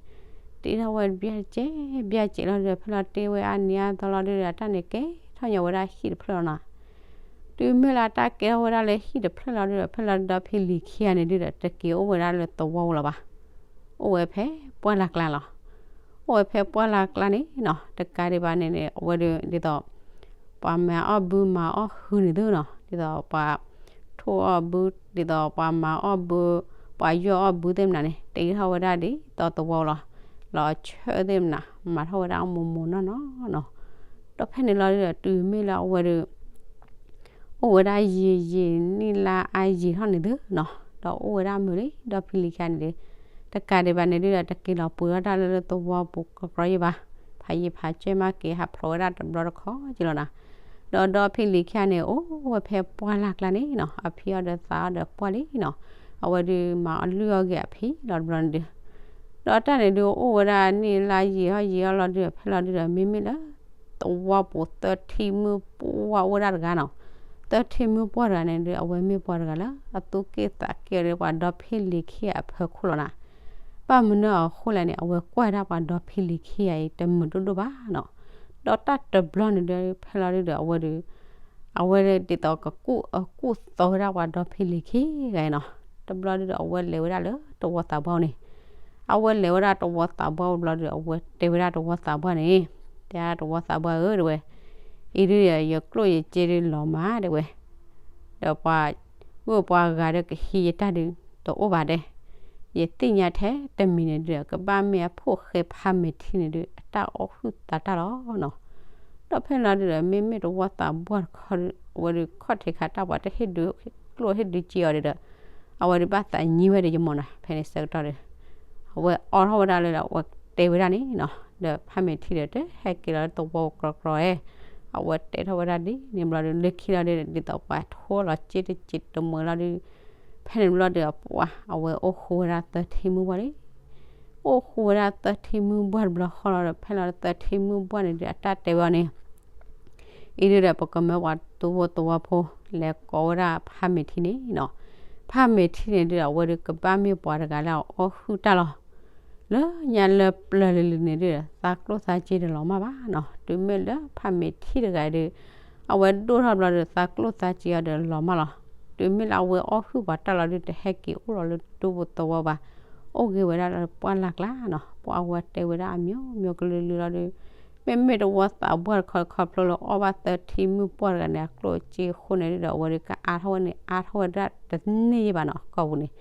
တ့ထီၣ်ဝဲဘျဲၣ်စဲး ဘျဲၣ်စဲးလီၤဒုဒီး ဖဲလီၤတ့ဝဲအနံၤအါသီလီၤဒုဒီး အတၢ်န့ၣ်ကဲထီၣ်ညီဝဲဒၣ်ဟံၣ်တဖျၢၣ်လီၤနီၤ တုၤမ့ၢ်လၢတၢ်ကဲထီၣ်ဝဲဒၣ်လၢဟံၣ်တဖျၢၣ်လီၤဒုဒီး ဖဲလီၤဒုဒီးဖံလံၤခံဂၤန့ၣ်ဒုဒီး တက့ၤအိၣ်ဝဲဒၣ်လၢသဝီလီၤဘၣ်, အိၣ်ဝဲဖဲပှၢ်လၢ်ကျါလီၤ. အိၣ်ဝဲဖဲပှၢ်လၢ်ကျါန့ၣ်နီၤ တကးဒံးဘၣ်န့ၣ်န့ၣ် အဝဲဒုးဒ်သိး ပှၤမၤအီၣ်ဘုမၤအီၣ်ဟုန့ၣ်သုနီၤ ဒ်သိးပှၤထိၣ်အီၣ်ဘု ဒ်သိးပှၤမၤအီၣ်ဘု ပှၤယီၢ်အီၣ်ဘုသ့ၣ်မနုၤန့ၣ် တ့ထီၣ်ဝဲဒၣ်ဒ်သိးသဝီလီၤ. လီၤဆၢသ့ၣ်မနုၤ မၤထီၣ်ဝဲဒၣ်မိၢ်မိၢ်နီၢ်နီၢ်နီၤ. ဒီးဖဲန့ၣ်လီၤဒုဒီး တုၤမ့ၢ်လၢအဝဲဒုး အိၣ်ဝဲဒၣ်ယံာ်ယံာ်နံၣ်လါအါယံာ်ထီၣ်န့ၣ်သုနီၤ ဒီးအိၣ်ဝဲဒၣ်မုာ်လံ ဒီးဖံလံၤခံဂၤန့ၣ်ဒုး တကးဒံးဘၣ်န့ၣ်ဒုဒီး တက့ၤလီၤပှ့ၤထီၣ်တၢ်လၢလၢသဝီပူၤကြီကြီယံၤဘၣ်, ဖးယံၤဖးစၢၤမးက့ၤဟးဖျိးဝဲဒၣ်တဘျီတခီက့ၤလီၤနီၤ. ဒီးဒီးဖံလံၤခံဂၤန့ၣ် အိၣ်ဝဲဖဲပှၢ်လၢ်ကျါန့ၣ်နီၤ အဖံအီၤဒီးသးအီၤဒီးပှၢ်လံနီၤ, အဝဲဒုးမၤအီၣ်လုၢ်အီၣ်ဂ့ၤအဖံလီၤတဘျီန့ၣ်ဒုး ဒီးတၢ်န့ၣ်ဒုးအိၣ်ဝဲဒၣ်နံၣ်လါယံာ်ဟီယံာ်ဟီလီၤဒုး ဖဲလီၤဒုးဒီး မ့မ့ၢ်လၢ သဝီပူၤသၢထံမုၢ်ပှၢ်ဝဲဒၣ်တဂၤနီၤ, သၢထံမုၢ်ပှၢ်တဂၤန့ၣ်ဒုး အဝဲမ့ၢ်ပှၤတဂၤလၢ အသူၣ်က့ၣ်သးက့ၣ်အီၤဒီးပှၤဒီဖံလံၤခံဂၤအဖီခိၣ်လီၤနီၤ. ဘၣ်မနုၤအဃိလဲၣ်န့ၣ် အဝဲကွၢ်ဝဲဒၣ်ပှၤဒီဖံလံၤခံဂၤအံၤ တမုာ်ဒိၣ်ဒိၣ်ဘၣ်နီၤ. ဒီးတၢ်တဘျီန့ၣ်ဒုး ဖဲလီၤဒုးဒီး အဝဲဒုး အဝဲဒ်သိးကကူၣ်အကူၣ်သီဝဲဒၣ်ပှၤဒီဖံလံၤခံဂၤအံၤနီၤ. တဘျီဒုးဒီး အဝဲလဲၤဝဲဒၣ်လၢတဝီသးပှၢ်န့ၣ်, အဝဲလဲၤဝဲဒၣ်တဝီသးပှၢ်ဘျီဒုး အဝဲတဲဝဲဒၣ်တဝီသးပှၢ်န့ၣ်, တဲဒၣ်တဝီသးပှၢ်ဧၢ တဲဝဲ, အံၤဒုးဒီး ယကျိၣ်ယစ့ဒုးလီၤမး တဲဝဲ, ဒီးပှၤဂုၢ်ပှၤဂၤဒီးကဟံးယတၢ်ဒုး တအိၣ်ဘၣ်ဒဲး, ယသ့ၣ်ညါထဲတမံၤန့ၣ်ဒုး ကဘၣ်မ့ၢ်အဖိၣ်ဃဲဖးမဲာ်ထံန့ၣ်ဒုး အတၢ်အီၣ်ဟုၣ်သးတၢ်လီၤနီၤ. ဒီးဖဲလီၤဒုးဒီး မ့မ့ၢ်တဝီသးပှၢ်တခီဒုး အဝဲဒုးခီၣ်ထံးခါတၢ်ပှၤတဟ့ၣ်ဒုးကျိၣ်ဟ့ၣ်ဒုးစ့အီၤဒုးဒီး အဝဲဒုးဘၣ်သးညံဝဲဒၣ်ယမီၤနီၤ ဖဲန့ၣ်ဆၢကတီၢ်ဒီး အဝဲအိးထီၣ်ဝဲဒၣ်လၢ အဝဲတဲဝဲဒၣ်န့ၣ်နီၤ ဒီးဖးမဲာ်ထံဒီး တဟဲက့ၤလီၤလၢသဝီကြီကြီဧဲ, အဝဲတဲထီၣ်ဝဲဒၣ်ဒ်န့ၣ်ဘျီဒုး လၢခံလီၤဒုး ဒ်သိးပှၤထိလီၤစ့တစ့တမှဲလီၤဒုး ဖဲန့ၣ်ဘျီဒုးအပှၢ် အဝဲအိၣ်ဃူဝဲဒၣ်သၢထံမုၢ်ပှၢ်လံ အိၣ်ဃူဝဲဒၣ်သၢထံမုၢ်ပှၢ်တဘျီဃီလီၤဒီး ဖဲလီၤသၢထံမုၢ်ပှၢ်န့ၣ်ဒုး အတၢ်တဲဝဲအီၤန့ၣ် အံၤဒုးဒီး ပကမၢပှၤသူဖိသဝီဖိ လဲၤကိးဝဲဒၣ်ဖးမဲာ်ထံန့ၣ်နီၤ, ဖးမဲာ်ထံန့ၣ်ဒုးဒီး အဝဲဒုးကဘၣ်မ့ၢ်ပှၤတဂၤလၢအအီၣ်ဟုၣ်တၢ်လီၤ. လၢညါလၢပျၢၤလံၤလံၤန့ၣ်ဒုးဒီး သးကျိၣ်သးစ့တလီၤမၢ်ဘၣ်နီၤ, တုၤမ့ၢ်လၢဖးမဲာ်ထံတဂၤအံၤဒုး အဝဲဒိၣ်ထီၣ်ဘျီဒီး သးကျိၣ်သးစ့အီၤဒီးလီၤမၢ်လီၤ. တုၤမ့ၢ်လၢအဝဲအီၣ်ဟုၣ်ပှၤတၢ်လီၤဒုး တဟဲက့ၤအိၣ်လီၤလၢဒူပူၤသဝီဘၣ်, အိၣ်ဂ့ၤဝဲဒၣ်လၢပှၢ်လၢ်ကျါနီၤ, ပှၤအဝဲတဲဝဲဒၣ်အမျိုးမျိုးကလုာ်လုာ်လီၤဒုး မ့မ့ၢ်တဝီသးပှၢ်တခီတခီဖျိလၢအီၣ်ဘၣ်သၢထံမုၢ်ပှၢ်တဂၤန့ၣ် အကျိၣ်အစ့အဃိန့ၣ်ဒုးဒီး အဝဲဒုးကအါထီၣ်ဝဲန့ၣ် အါထီၣ်ဝဲဒၣ်တန့ၢ်ယဲၢ်ဘၣ်နီၤ ကီၢ်ပူၤန့ၣ်,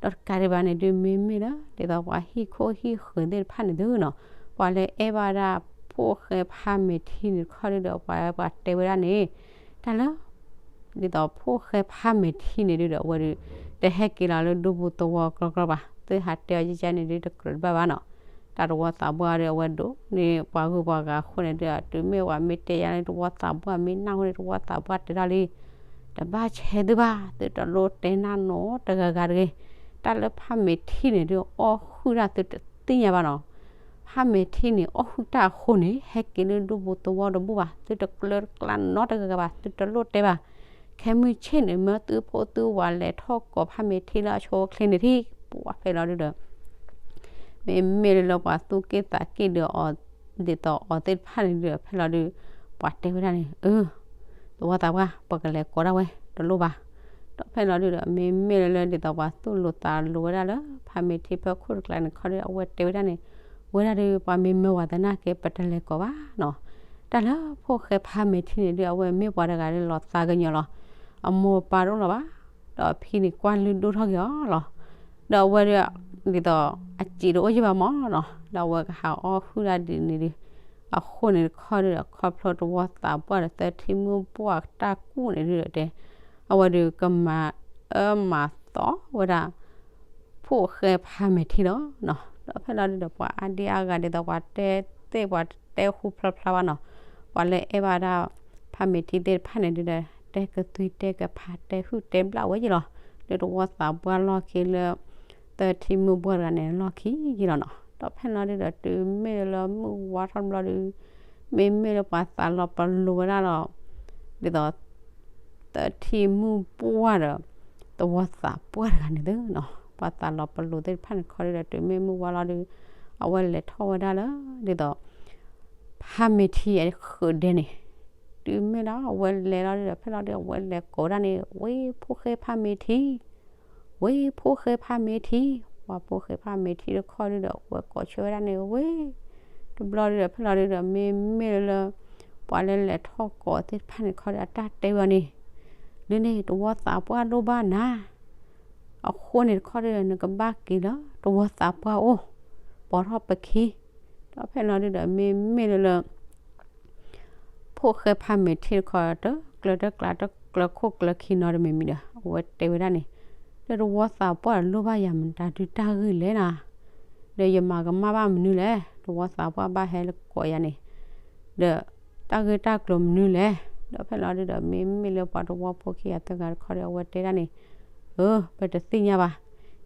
ဒီးတကးဒံးဘၣ်န့ၣ်ဒုး မ့မ့ၢ်လၢ ဒ်သိးပှၤဟံၣ်ခိၣ်ဟံၣ်ဃၢၤသ့ၣ်တဖၣ်န့ၣ်သုနီၤ, ပှၤလၢအဲၣ်ဘၣ်ဒၣ်ဖိၣ်ဃဲဖးမဲာ်ထံန့ၣ်တခီဒုးဒီး ပှၤပှၤတဲဝဲဒၣ်န့ၣ်, တၢ်လၢ ဒ်သိးဖိၣ်ဃဲဖးမဲာ်ထံန့ၣ်ဒုးဒီး အဝဲဒုး တဟဲက့ၤလီၤလၢဒူပူၤသဝီကြီကြီဘၣ်, သုဟးတဲအီၤကကန့ၣ်ဒုး တကြၢးတဘၣ်ဘၣ်နီၤ, တၢ်တဝီသးပှၢ်ဒီး အဝဲဒိးန့ၢ်ပှၤဂုၤပှၤဂၤအဃိန့ၣ်ဒုး တုၤမ့ၢ်ပှၤမ့ၢ်တဲယၤန့ၣ် တဝီသးပှၢ်မ့ၢ်နၢ်ဟူန့ၣ် တဝီသးပှၢ်တဲဒၣ်လံ တဘၣ်ဆဲးသုဘၣ်, သုတလိၣ်တဲနၢ်နီတဂၤဂၤတဂ့ၤ, တၢ်လၢဖးမဲာ်ထံန့ၣ်ဒုး အီၣ်ဟုၣ်တၢ်သုတသ့ၣ်ညါဘၣ်နီၤ, ဖးမဲာ်ထံန့ၣ် အီၣ်ဟုၣ်တၢ်အဃိန့ၣ် ဟဲက့ၤလၢဒူပူၤသဝီတဘူၣ်ဘၣ်, သုတကျၢတကျါနီတဂၤဂၤဘၣ်, သုတလိၣ်တဲဘၣ်, ခဲမုၢ်ဆ့ၣ်န့ၣ် မၢသုဖိသုဝၤလဲၤထီၣ်ကိးဖးမဲာ်ထံလၢအဆိအချ့န့ၣ်ထံၣ် ပှၤဖဲလီၤဒုဒီး မ့မ့ၢ်လၢလၢပှၤသူၣ်က့ၣ်သးက့ၣ်ဒုးအီၤ ဒ်သိးအီၤသ့ၣ်တဖၣ်န့ၣ်ဒုဒီး ဖဲလီၤဒု ပှၤတဲဝဲဒၣ်န့ၣ် အၢ သဝီသးပှၢ် ပကလဲၤကိးဒၣ်ဝဲ တလိၣ်ဘၣ်. ဒီးဖဲလီၤဒုဒီး မ့မ့ၢ်လၢလၢဒ်သိးပှၤသူၣ်လိၤသးလိၤဝဲဒၣ်လၢ ဖါမ့ၤထံဖၢခိၣ်တကျါန့ၣ်ခီဒီး အဝဲတဲဝဲဒၣ်န့ၣ် ဝဲဒၣ်ဒု ပှၤမ့ၢ်မၢဝဲသနာ်က့ ပတလဲၤကိးဘၣ်နီၤ. တၢ်လၢဖိၣ်ဃဲဖါမ့ၤထံန့ၣ်ဒု အဝဲမ့ၢ်ပှၤတဂၤလၢလီၤသးကညီၤလီၤ. အမိၢ်ပၢ်တအိၣ်လၢၤဘၣ်. ဒီးအဖံန့ၣ်ကွၢ်လုၢ်ဒိၣ်ထီၣ်က့ၤအီၤလီၤ. ဒီးအဝဲဒၣ် ဒ်သိး အစံးတအိၣ်ယံာ်ဘၣ်မးနီၤ, ဒီးအဝဲကဟးအီၣ်ဟုၣ်ဒၣ်ဒ်န့ၣ်ဒု, အဃိန့ၣ်တခီဒုဒီး ခီဖျိတဝီသးပှၢ်ဒီးသၢထံၣ်မုၢ်ပှၢ်တၢ်ကူၣ်န့ၣ်ဒုဒီးတဲ, အဝဲဒုကမၤအၢမၤသီဝဲဒၣ် ဖိၣ်ဃဲဖါမ့ၤထံလီၤနီၤ. ဒီးဖဲလီၤဒုဒီး ပှၤအါဒံအါဂၤဒ်သိး ပှၤတဲသ့ၣ်ပှၤတဲဟူဖျါဖျါဘၣ်နီၤ, ပှၤလၢအဲၣ်ဘၣ်ဒၣ် ဖါမ့ၤထံသ့ၣ်တဖၣ်န့ၣ်ဒုဒီး တဲကသွံတဲကဖးတဲဟုၣ်တဲဘျၣ်ဝဲယံာ်လီၤ. လၢတဝီသးပှၢ်လီၢ်ခံလၢ သၢထံၣ်မုၢ်ပှၢ်တဂၤန့ၣ် လီၢ်ခံယံာ်လီၤနီၤ. ဒီးဖဲလီၤဒုဒီး တုၤမ့ၢ်လၢမုၢ်ဝါထီၣ်တဘျီဒု, မ့မ့ၢ်လၢပှၤသးလီၤပလိာ်ဝဲဒၣ်လီၤ, ဒ်သိး သၢထံၣ်မုၢ်ပှၢ်ဒီး တဝီသးပှၢ်တဂၤန့ၣ်သ့နီၤ, ပှၤသးလီၤပလိာ်သ့ၣ်တဖၣ်န့ၣ်ခီဒုဒီး တုၤမ့ၢ်မုၢ်ဝါလီၤဒု, အဝဲလဲၤထီၣ်ဝဲဒၣ်လၢ ဒ်သိး ဖါမ့ၤထံအဃုာ်ဒဲန့ၣ်, တုၤမ့ၢ်လၢအဝဲလဲၤလီၤဒုဒီး ဖဲလီၤဒု အဝဲလဲၤကိးဒၣ်န့ၣ် ဝ့ၢ်ဖိၣ်ဃဲဖါမ့ၤထံ, ဝ့ၢ်ဖိၣ်ဃဲဖါမ့ၤထံ, ပှၤဖိၣ်ဃဲဖါမ့ၤထံတခီဒုဒီး အဝဲကိးဆၢဝဲဒၣ်န့ၣ် ဝ့ၢ် တဘျီဒုဒီး ဖဲလီၤဒုဒီး မ့မ့ၢ်လၢ ပှၤလၢလဲၤထီၣ်ကိးသ့ၣ်တဖၣ်န့ၣ်ခီဒု အတၢ်တဲဝဲအီၤန့ၣ်, ဒ်န့ၣ် တဝီသးပှၢ်လိၣ်ဘၣ်နၤ အဃိန့ၣ်တခီဒုဒီး နကဘၣ်က့ၤလၢတဝီသးပှၢ်အိၣ်, ပိာ်ထီၣ်ပခံ, ဒီးဖဲလီၤဒုဒီး မ့မ့ၢ်လၢလၢ ဖိၣ်ဃဲဖါမ့ၤထံတခီ တကျၢၤတကျါ တကျၢၤခိၣ်ကျၢၤခံနီတမံၤမံၤဒီး အဝဲတဲဝဲဒၣ်န့ၣ်, လၢတဝီသးပှၢ်လိၣ်ဘၣ်ယၤမတၤဒုတၢ်ဂ့ၢ်လဲၣ်နၤ, ဒီးယမၤကမၣ်ဘၣ်မနုၤလဲၣ်, တဝီသးပှၢ်ဘၣ်ဟဲလၢကိးယၤန့ၣ်, ဒီးတၢ်ဂ့ၢ်တၢ်ကျိၤမနုၤလဲၣ်. ဒီးဖဲလီၤဒုဒီး မ့မ့ၢ်လၢပှၤတဝီဖိခံဂၤသၢဂၤတခီဒီး အဝဲတဲဒၣ်န့ၣ်, အၢ ပတသ့ၣ်ညါဘၣ်,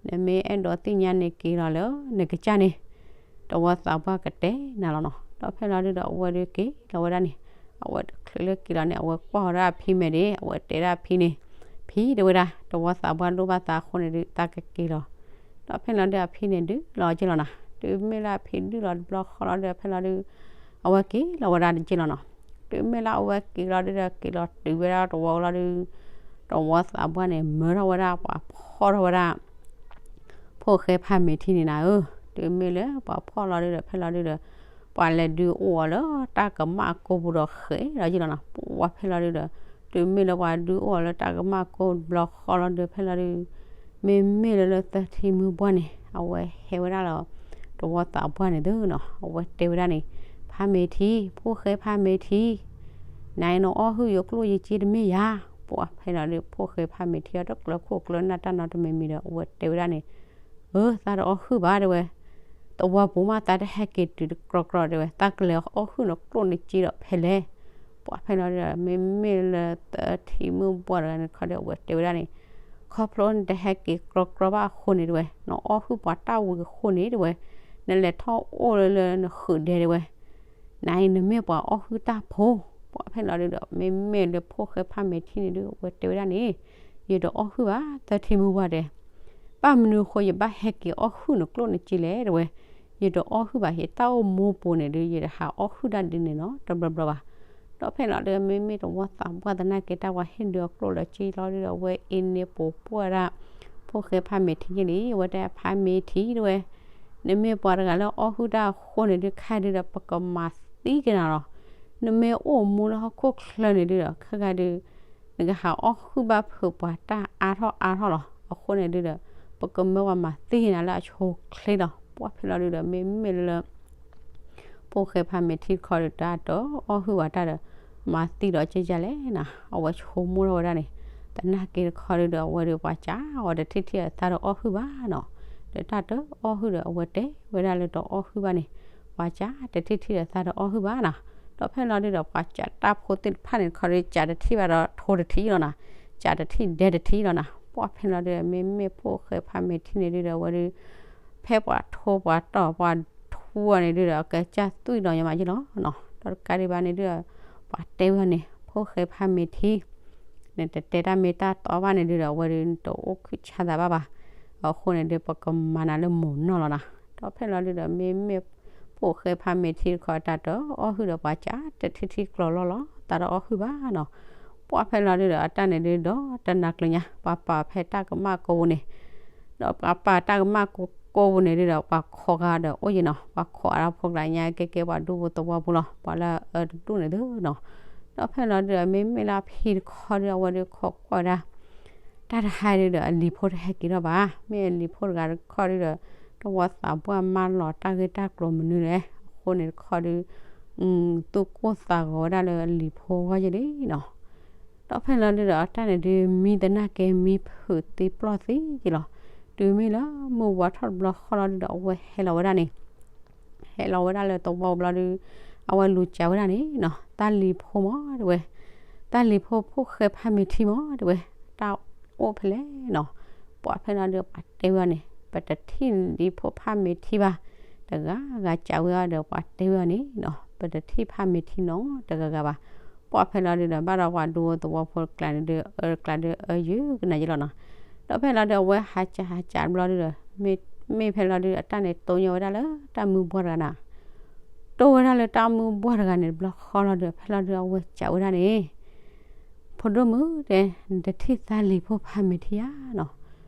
နမ့ၢ်အဲၣ်ဒိးသ့ၣ်ညါန့ၣ်က့ၤလီၤလၢနကစၢ်န့ၣ် တဝီသးပှၢ်ကတဲနၤလီၤနီၤ. ဒီးဖဲလီၤဒုဒီး အဝဲဒုက့ၤလီၤဝဲဒၣ်န့ၣ်, အဝဲတချုးလၢက့ၤလီၤန့ၣ် အဝဲကွၢ်ဃီၤဒၣ်အဖံမဲာ်ဒၣ် အဝဲတဲဒၣ်အဖံန့ၣ်, ဖံတဲဝဲဒၣ် တဝီသးပှၢ်လိၣ်ဘၣ်သးအဃိန့ၣ်ဒု သးကက့ၤလီၤ. ဒီးဖဲလီၤဒုအဖံန့ၣ်ဒုးလီၤက့ၤလီၤနီၤ. တုၤမ့ၢ်လၢအဖံဒုးလီၤတဘျီဃီလီၤဒုး ဖဲလီၤဒုး အဝဲက့ၤလီၤဝဲဒၣ်တက့ၢ်လီၤနီၤ. တုၤမ့ၢ်လၢအဝဲက့ၤလီၤဒုးဒီး က့ၤလီၤတုၤဝဲဒၣ်တဝီလီၤဒုး, တဝီသးပှၢ်န့ၣ် မၢထီၣ်ဝဲဒၣ် ပှၤဖီၣ်ထီၣ်ဝဲဒၣ် ဖိၣ်ဃဲဖါမ့ၤထံန့ၣ်နၤဧၢ, တုၤမ့ၢ်လၢပှၤဖီၣ်လီၤဒုးဒီး ဖဲလီၤဒုးဒီး ပှၤလဲၤဒုးအိၣ်အီၤလၢတၢ်ကမၣ်ကိပူၤဒီးဃဲၤလီၤယံၤလီၤနီၤ. ပှၤဖဲလီၤဒုးဒီး တုၤမ့ၢ်လၢပှၤဒုးအိၣ်အီၤလၢတၢ်ကမၣ်ကိတဘျီဃီလီၤဒုး ဖဲလီၤဒုး မ့မ့ၢ်လၢလၢသၢထံမုၢ်ပှၢ်န့ၣ် အဝဲဟဲဝဲဒၣ်လီၤ တဝီသးပှၢ်န့ၣ်သုနီၤ, အဝဲတဲဝဲဒၣ်န့ၣ်, ဖါမ့ၤထံ, ဖိၣ်ဃဲဖါမ့ၤထံ, နအံၤနအီၣ်ဟုၣ်ယကျိၣ်ယစ့တမ့ၢ်ယၤ. ပှၤဖဲလီၤဒုး ဖိၣ်ဃဲဖါမ့ၤထံအီၤတကျၢၤခိၣ်ကျၢၤနၢ်တၢ်နီတမံၤမံၤဒီး အဝဲတဲဝဲဒၣ်န့ၣ်, အၢ သးတအီၣ်ဟုၣ်ဘၣ်တဲဝဲ, သဝီပူၤမးသးတဟဲက့ၤတုၤတကြီကြီတဲဝဲ, သးကလဲၤအီၣ်ဟုၣ်နကျိၣ်နစ့ဒီးဖဲလဲၣ်. ပှၤဖဲလီၤဒုးဒီး မ့မ့ၢ်လၢသၢထံမုၢ်ပှၢ်တဂၤန့ၣ်ခီဒီး အဝဲတဲဝဲဒၣ်န့ၣ်, ခီဖျိနတဟဲက့ၤကြီကြီဘၣ်အဃိန့ၣ်တဲဝဲ, နအီၣ်ဟုၣ်ပှၤတၢ်ဝံၤအဃိန့ၣ်တဲဝဲ, နလဲၤထီၣ်အိၣ်လၢလၢနဃုာ်ဒဲတဲဝဲ, နအံၤနမ့ၢ်ပှၤအီၣ်ဟုၣ်တၢ်ဖိ. ပှၤဖဲလီၤဒုးဒီး မ့မ့ၢ်လၢဖိၣ်ဃဲဖါမ့ၤထံန့ၣ်ဒုး အဝဲတဲဝဲဒၣ်န့ၣ်, ယတအီၣ်ဟုၣ်ဘၣ်သၢထံမုၢ်ပှၢ်တဲ ဘၣ်မနုၤအဃိယဘၣ်ဟဲက့ၤအီၣ်ဟုၣ်နကျိၣ်နစ့လဲၣ်တဲဝဲ, ယတအီၣ်ဟုၣ်ဘၣ် ယတၢ်အိၣ်မူပူၤန့ၣ်ဒုး ယတဟးအီၣ်ဟုၣ်တၢ်ဒ်န့ၣ်နီတဘျီဘျီဘၣ်. ဒီးဖဲလီၤဒုး မ့မ့ၢ်တဝီသးပှၢ်သနာ်က့ တၢ်ပှၤဟ့ၣ်ဒုးအကျိၣ်လၢစ့လီၤဒုးဒီး အဝဲအ့န့ၣ်ပိာ်ပှၢ်ဒၣ် ဖိၣ်ဃဲဖါမ့ၤထံန့ၣ်လံ, အဝဲတဲဖါမ့ၤထံတဲဝဲ, နမ့ၢ်ပှၤတဂၤလၢအီၣ်ဟုၣ်တၢ်အဃိန့ၣ်ဒုး ခဲဒုးဒီး ပကမၤသံက့ၤနၤလီၤ. နမ့ၢ်အိၣ်မူလၢဟီၣ်ခိၣ်ချၢန့ၣ်ဒုးဒီး ခဲဂၤဒုး နကဟးအီၣ်ဟုၣ်ဘၣ်ဖုးပှၤတၢ်အါထီၣ်အါထီၣ်လီၤ. အဃိန့ၣ်ဒုးဒီး ပကမၢပှၤမၤသံက့ၤနၤလၢအဆိအချ့လီၤ. ပှၤဖဲလီၤဒုးဒီး မ့မ့ၢ်လၢ ဖိၣ်ဃဲဖါမ့ၤထံတခီဒီး တၢ်တအီၣ်ဟုၣ်ဘၣ်တၢ်ဒီး မၤသံဒီးကဲကဲလဲၣ်နၤ, အဝဲဆိကမိၣ်ထီၣ်ဝဲဒၣ်န့ၣ်, သနာ်က့တခီဒုးဒီး အဝဲဒုးပှၤစံးအီၤတထံၣ်ထံၣ်အသးတအီၣ်ဟုၣ်ဘၣ်နီၤ, ဒီးတၢ်တအီၣ်ဟုၣ်ဒီး အဝဲတဲဝဲဒၣ်လၢတအီၣ်ဟုၣ်ဘၣ်န့ၣ်, ပှၤစံးတထံၣ်ထံၣ်ဒီးသးတအီၣ်ဟုၣ်ဘၣ်နီၤ. ဒီးဖဲလီၤဒုးဒီး ပှၤစံးတၢ်ဖိသ့ၣ်တဖၣ်န့ၣ်တခီဒီး စံးတထံၣ်ဘၣ်ဒီးထိတထံၣ်လီၤနၤ, စံးတထံၣ်ဒဲတထံၣ်လီၤနၤ. ပှၤဖဲလီၤဒုးဒီး မ့မ့ၢ်ဖိၣ်ဃဲဖါမ့ၤထံန့ၣ်ဒုးဒီး အဝဲဒုး ဖဲပှၤထိပှၤတီၢ်ပှၤထူအီၤန့ၣ်ဒုးဒီး အကစၢ်သွံၣ်ဒီးညီမးယ့ၢ်လီၤနီၤ. ဒီးတကးဒံးဘၣ်န့ၣ်ဒုးဒီး ပှၤတဲဝဲန့ၣ် ဖိၣ်ဃဲဖါမ့ၤထံ နတတဲတၢ်မ့ၢ်တၢ်တီဘၣ်န့ၣ်ဒုးဒီး အဝဲဒုးနတအိၣ်ခုၣ်ဆါသးဘၣ်ဘၣ်. အဃိန့ၣ်ဒုး ပကမၤနၤလၢမိၢ်နီၢ်လီၤနၤ. ဒီးဖဲလီၤဒုးဒီး မ့မ့ၢ်ဖိၣ်ဃဲဖးမ့ၢ်ထံတခီ တၢ်တအီၣ်ဟုၣ်ဒီးပှၤကးတထံထံကျိၤလီၤလီၤ တၢ်တအီၣ်ဟုၣ်ဘၣ်နီၤ. ပှၤဖဲလီၤဒုးဒီး အတၢ်န့ၣ်ဒုးဒီးတနၤကျၢၤညါ ပှၤပာ်ဖဲတၢ်ကမၣ်ကိးပူၤန့ၣ် ဒီးပှၤပာ်တၢ်ကမၣ်ကိးပူၤန့ၣ်ဒုးဒီး ပှၤခိးဂၤဒီးအိၣ်ယံၤနီၤ, ပှၤခိးအါထီၣ်ဖိကျါညါ ကဲကဲပှၤဒူဖိသဝီဖိလီၤ, ပှၤလၢအအၢတဒူၣ်န့ၣ်သုနီၤ. ဒီးဖဲလီၤဒုးဒီး မ့မ့ၢ်လၢအဖံတခီဒုး အဝဲဒုးခိးကွၢ်ဝဲဒၣ် တၢ်တဟါဒုးဒီး အလံၤဖိတဟဲက့ၤထီၣ်ဘၣ်. မ့ၢ်အလံၤဖိတဂၤတခီဒုးဒီး တဝီသးပှၢ်မါလီၤတၢ်ဂ့ၢ်တၢ်ကျိၤမနုၤလဲၣ်. အဃိန့ၣ်တခီဒုး သူၣ်ကိၢ်သးဂီၤဝဲဒၣ်လၢအလံၤဖိဂီၢ်ယဲလံနီၤ. ဒီးဖဲလီၤဒုးဒီး တၢ်န့ၣ်ဒုး မံသနာ်က့ မံဖုးသံပျီၢ်သံယဲလီၤ. တုၤမ့ၢ်လၢမုၢ်ဝါထီၣ်တဘျီဃီလီၤဒုးဒီး အဝဲဟဲလီၤဝဲဒၣ်န့ၣ် ဟဲလီၤဝဲဒၣ်လၢသဝီဘျီဒုး အဝဲလူၤကးဝဲဒၣ်န့ၣ်နီၤ, တၢ်လံၤဖိမးတဲဝဲ, တၢ်လံၤဖိဖိၣ်ဃဲဖးမ့ၢ်ထံမးတဲဝဲ, တၢ်အိၣ်ဖဲလဲၣ်နီၤ. ပှၤဖဲလီၤဒုးပှၤတဲဝဲအီၤန့ၣ် ပတထံၣ်လံၤဖိဖးမ့ၢ်ထံဘၣ်, တဂၤဂၤကးဝဲအီၤဒီး ပှၤတဲဝဲအီၤန့ၣ်နီၤ ပတထံၣ်ဖးမ့ၢ်ထံနီတဂၤဂၤဘၣ်. ပှၤဖဲလီၤဒုးဒီး ဘၣ်ဒီးပှၤဒူဖိသဝီဖိတကျးန့ၣ်ဒုး အၢတကျးဒုး အၢယုၢ်ကနၤယဲလီၤနီၤ. ဒီးဖဲလီၤဒုး အဝဲဟးကးဟးကးဘျီဒုးဒီး မ့ၢ်ဖဲလီၤဒုး အတၢ်န့ၣ်တိၢ်ညီဝဲဒၣ်လၢတၢ်မုၢ်ဘှီၢ်တဂၤနၤ တိၢ်ဝဲဒၣ်လၢတၢ်မုၢ်ဘှီၢ်တဂၤန့ၣ်တဘျီဃီလီၤဒုး ဖဲလီၤဒုး အဝဲကးဝဲဒၣ်န့ၣ် ဖိဒိၣ်မုၣ်တဲ နတထံၣ်သးလံၤဖိဖးမ့ၢ်ထံဧါနီၤ.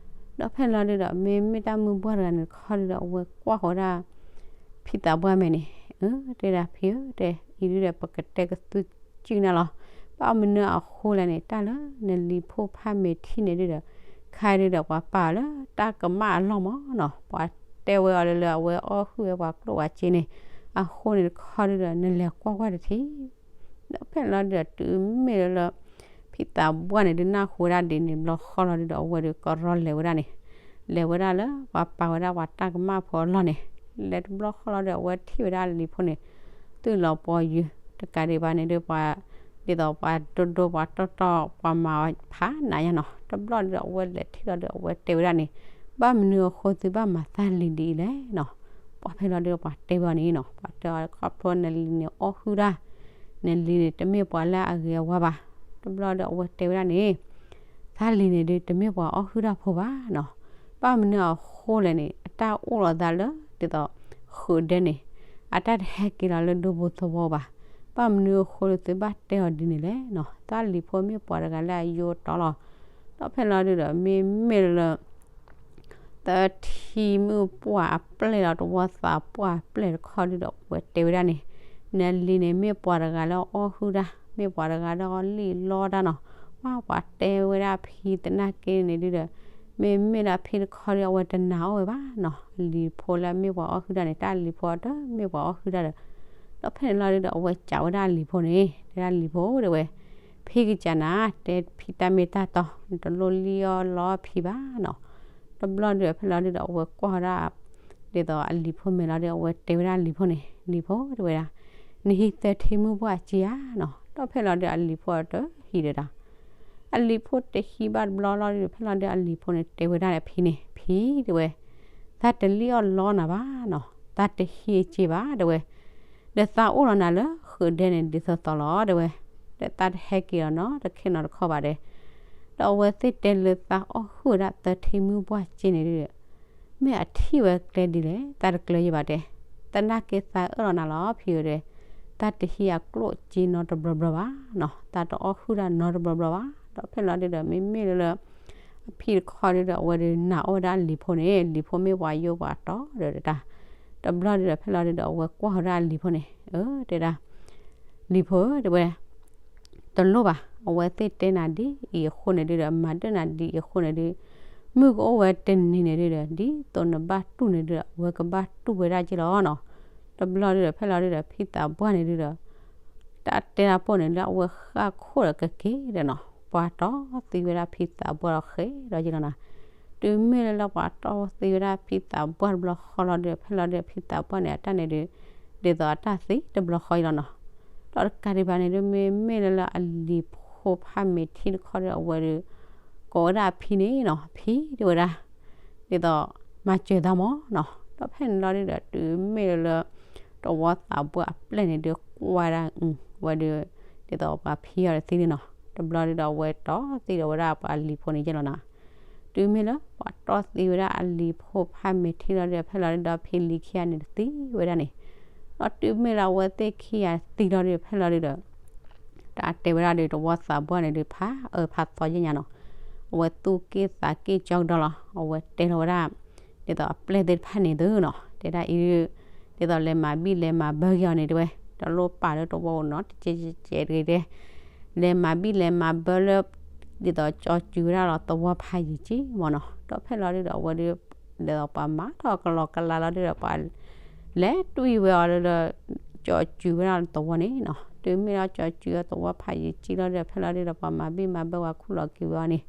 ဒီးဖဲလီၤဒုးဒီး မ့မ့ၢ်တၢ်မုၢ်ဘှီၢ်တဂၤန့ၣ်တခီဒုးဒီး အဝဲကွၢ်ဃီၤဝဲဒၣ် ဖံသးပှၢ်မဲာ်န့ၣ်, အၢ တဲဒၣ်ဖံဧၢတဲ အံၤဒုးဒီး ပကတဲကသုကံၣ်နၤလီၤ. ဘၣ်မနုၤအဃိလဲၣ်န့ၣ် တၢ်လၢနလံၤဖိဖးမ့ၢ်ထံန့ၣ်ဒုးဒီး ခါဒုးဒီး ပှၤပာ်အီၤလၢတၢ်ကမၣ်အလီၢ်မးနီၤ, ပှၤတဲဝဲအီၤလၢလၢအဝဲအီၣ်ဟုၣ်ဝဲပှၤကျိၣ်ပှၤစ့န့ၣ်, အဃိန့ၣ်တခီဒုးဒီး နလဲၤကွၢ်ကွၢ်တထံၣ် ဒီးဖဲလီၤဒုးဒီး တုၤမ့ၢ်လၢလၢ ဖံသးပှၢ်န့ၣ်ဒုး နၢ်ဟူဝဲဒၣ်ဒ်န့ၣ်တဘျီဃီလီၤဒုးဒီး အဝဲဒုးကရီလဲၤဝဲဒၣ်န့ၣ်, လဲၤဝဲဒၣ်လၢပှၤပာ်ဝဲဒၣ်ပှၤတၢ်ကမၣ်ဖိအလီၢ်န့ၣ်, လဲၤတဘျီဃီလီၤဒုး အဝဲထံၣ်ဝဲဒၣ်လံၤဖိန့ၣ် သုးလီၤပှီၢ်ယုၢ်, တကးဒံးဘၣ်န့ၣ်ဒုး ပှၤ ဒ်သိးပှၤဒိၣ်ဒိၣ်ပှၤတီၢ်တီၢ် ပှၤမၤဖးနးညါနီၤ, တဘျီဒုးဒီး အဝဲလဲၤထံၣ်လီၤဒုး အဝဲတဲဝဲဒၣ်န့ၣ်, ဘၣ်မနုၤအဃိသုဘၣ်မၤသးလံၤဒ်အံၤလဲၣ်နီၤ. ပှၤဖဲလီၤဒုး ပှၤတဲဝဲအီၤန့ၣ်နီၤ, ပှၤတဲအီၤ ခီဖျိနလံၤန့ၣ်အီၣ်ဟုၣ်တၢ်, နလံၤန့ၣ် တမ့ၢ်ပှၤလၢအဂ့ၤအဝါဘၣ်. တဘျီဒီး အဝဲတဲဝဲဒၣ်န့ၣ်, သးလံၤန့ၣ်ဒုး တမ့ၢ်ပှၤအီၣ်ဟုၣ်တၢ်ဖိဘၣ်နီၤ, ဘၣ်မနုၤအဃိလဲၣ်န့ၣ် အတၢ်အိၣ်လီၤသးလၢ ဒ်သိး ဃုာ်ဒဲန့ၣ် အတၢ်တဟဲက့ၤလီၤလၢဒူပူၤသဝီဘၣ်. ဘၣ်မနုၤအဃိလၢသုဘၣ်တဲအီၤဒ်န့ၣ်လဲၣ်နီၤ, သးလံၤဖိမ့ၢ်ပှၤတဂၤလၢအယိတီလီၤ. ဒီးဖဲလီၤဒုးဒီး မ့မ့ၢ်လၢ သထံမုၢ်ပှၢ်အပျဲၢ်ဒီး တဝီသးပှၢ်အပျဲၢ်တခီဒုးဒီး အဝဲတဲဝဲဒၣ်န့ၣ်, နလံၤန့ၣ် မ့ၢ်ပှၤတဂၤလၢအီၣ်ဟုၣ်တၢ်, မ့ၢ်ပှၤတဂၤလၢအလံၣ်လီတၢ်နီၤ. ပှၤ ပှၤတဲဝဲဒၣ်ဖံသနာ်က့န့ၣ်ဒုးဒီး မ့မ့ၢ်ဒၣ်ဖံတခီဒုး အဝဲတနာ်အီၣ်ဝဲဘၣ်နီၤ. လံၤဖိလၢအမ့ၢ်ပှၤအီၣ်ဟုၣ်တၢ်န့ၣ် တၢ်လံၤဖိအတမ့ၢ်ပှၤအီၣ်ဟုၣ်တၢ်ဒီး ဒီးဖဲန့ၣ်လီၤဒုးဒီး အဝဲကးဝဲဒၣ်လံၤဖိန့ၣ် တဲဒၣ်လံၤဖိတဲဝဲ, ဖံကစၢ်နၤ တဲဖံတၢ်မ့ၢ်တၢ်တီ, နတလိၣ်လံၣ်အီၣ်လီအီၣ်ဖံဘၣ်နီၤ. တဘျီဒုးဒီး ဖဲလီၤဒုးဒီး အဝဲကွၢ်ဝဲဒၣ် ဒ်သိးအလံၤဖိမဲာ်လီၤဒုး အဝဲတဲဝဲဒၣ်လံၤဖိန့ၣ်, လံၤဖိတဲဝဲဒၣ်, နဟံးသထံမုၢ်ပှၢ်စ့ဧါနီၤ. ဒီးဖဲလီၤဒုး အလံၤဖိတဟံးဒီးတၢ် အလံၤဖိတဟံးဘၣ်တဘျီလီၤဒုး ဖဲလီၤဒုးအလံၤဖိန့ၣ် တဲဝဲဒၣ်ဖံန့ၣ်, ဖံတဲဝဲ, သးတလံၣ်အီၣ်လီနၤဘၣ်နီၤ, သးတဟံးစ့ဘၣ်တဲဝဲ, ဒီးသးအိၣ်လီၤနၤလၢဃုာ်ဒဲန့ၣ် ဒ်သိးသိးလီၤတဲဝဲ, ဒီးသးတဟဲက့ၤလီၤနီတခ့နီတခီဘၣ်တဲ. ဒီးအဝဲသ့ၣ်တဲလၢသးအီၣ်ဟုၣ်ဝဲဒၣ်သထံမုၢ်ပှၢ်စ့န့ၣ်ဒုး မ့ၢ်အထံၣ်ဝဲကျဲဒ်လဲၣ် သးတကျၢၤယံၤဘၣ်တဲ, သနာ်က့သးအၢၣ်လီၤနၤလီၤဖံဧၢတဲ, သးတဟံးအကျိၣ်စ့နီတဘျီဘျီဘၣ်နီၤ, သးတအီၣ်ဟုၣ်တၢ်နီတဘျီဘျီဘၣ်. ဒီးဖဲလီၤဒုးဒီး မ့မ့ၢ်လၢလၢ အဖံတခီဒုးဒီး အဝဲဒုးနာ်အီၣ်ဝဲဒၣ်လံၤဖိန့ၣ်, လံၤဖိမ့ၢ်ပှၤယိပှၤတီဒီးတၢ်, တဘျီဒုးဒီး ဖဲလီၤဒုးဒီး အဝဲကွၢ်ဝဲဒၣ်လံၤဖိန့ၣ်, အၢ တဲဒၣ် လံၤဖိဧၢတဲဝဲ တလိၣ်ဘၣ်, အဝဲသ့ၣ်တဲနၤဒ်အံၤအဃိန့ၣ်ဒုးဒီး မၤဒၢၣ်နၤဒ်အံၤအဃိန့ၣ်ဒုး, မုၢ်ကအိၣ်ဝဲတနံၤန့ၣ်ဒုးဒီး ဒ်သိးနဘၣ်တူၢ်န့ၣ်ဒုးဒီး အဝဲကဘၣ်တူၢ်ဝဲဒၣ်က့လီၤနီၤ. တဘျီဒုးဒီး ဖဲလီၤဒုးဒီး ဖံသးပှၢ်န့ၣ်ဒုးဒီး တၢ်တဲတၢ်ပိၢ်န့ၣ်လၢအဝဲဃၣ်ခိၣ်ဒီးကက့ၤဒီးနီၤ, ပှၤတီၢ်သံဝဲဒၣ်ဖံသးပှၢ်ဒီးဃဲဒီးက့လီၤနီၤ. တုၤမ့ၢ်လၢလၢပှၤတီၢ်သံဝဲဒၣ်ဖံသးပှၢ်တဘျီဃီလီၤဒုး ဖဲလီၤဒုး ဖံသးပှၢ်န့ၣ် အတၢ်န့ၣ်ဒုး ဒ်သိးအတၢ်သံတဘျီဃီအံၤလီၤနီၤ. ဒီးတကးဒံးဘၣ်န့ၣ်ဒုး မ့မ့ၢ်လၢလၢအလံၤဖိဖးမ့ၢ်ထံတခီဒီး အဝဲဒုး ကိးဝဲဒၣ်အဖံန့ၣ်နီၤ, ဖံတဲဝဲဒၣ် ဒ်သိး မၤစၢၤသးမးနီၤ. ဒီးဖဲန့ၣ်လီၤဒုးဒီး တုၤမ့ၢ်လၢလၢ တဝီသးပှၢ်အပျဲၢ်န့ၣ်ဒုး ကွၢ်ဒၣ် ဝဲဒုး ဒ်သိးပှၤဖံအီၤတသံန့ၣ်နီၤ. တဘျီဒုးဒီး အဝဲတီၢ်သံဒီးဝဲဒၣ်ပှၤလံၤဖိန့ၣ်ယဲလီၤနီၤ. တုၤမ့ၢ်လၢပှၤတီၢ်သံဝဲဒၣ်အလံၤဖိဖးမဲာ်ထံလီၤဒုးဒီး ဖဲလီၤဒုးဒီးဖံလံၤခံဂၤန့ၣ်တသံဝဲဒၣ်န့ၣ်, ဒီးတုၤမ့ၢ်လၢအဝဲသ့ၣ်ခံဂၤတသံလီၤဒုးဒီး ဖဲလီၤဒုးဒီး တၢ်တဲဝဲဒၣ်ဒီး တဝီသးပှၢ်န့ၣ်ဒုး ဖးအၢဖးသီယဲၢ်ညါနီၤ, အဝဲသူၣ်က့ၣ်သးက့ၣ်ကၠီကဒီးလီၤ. အဝဲတဲလီၤဝဲဒၣ် ဒ်သိးအပျဲၢ်သ့ၣ်တဖၣ်န့ၣ်သုနီၤ, တဲဒၣ်အံၤဒုး ဒ်သိးလဲၤမၤဘံၣ်လဲၤမၤဘၢက့ၤအီၤန့ၣ်တဲဝဲ, တလိၣ်ပာ်လၢတဝီအိၣ်နီတကဲးကဲးတဂ့ၤတဲ, လဲၤမၤဘံၣ်လဲၤမၤဘၢလၢ ဒ်သိးကၠီစုၤဝဲဒၣ်လီၤ သဝီဖးယံၤက့မၢ်နီၤ. ဒီးဖဲလီၤဒုးဒီး အဝဲဒုး ဒ်သိးပှၤမၤထီၣ်ကလီကလါလီၤဒုးဒီး ပှၤလဲၤတွံၢ်ဝဲအီၤလၢ ကၠီစုၤဝဲဒၣ်သဝီန့ၣ်နီၤ. တုၤမ့ၢ်လၢကၠီစုၤအီၤသဝီဖးယံၤက့လီၤဒုးဒီး ဖဲလီၤဒုးဒီး ပှၤမၤဘံၣ်မၤဘၢပှၤခူၣ်လီၤက့ၤဝဲအီၤန့ၣ်,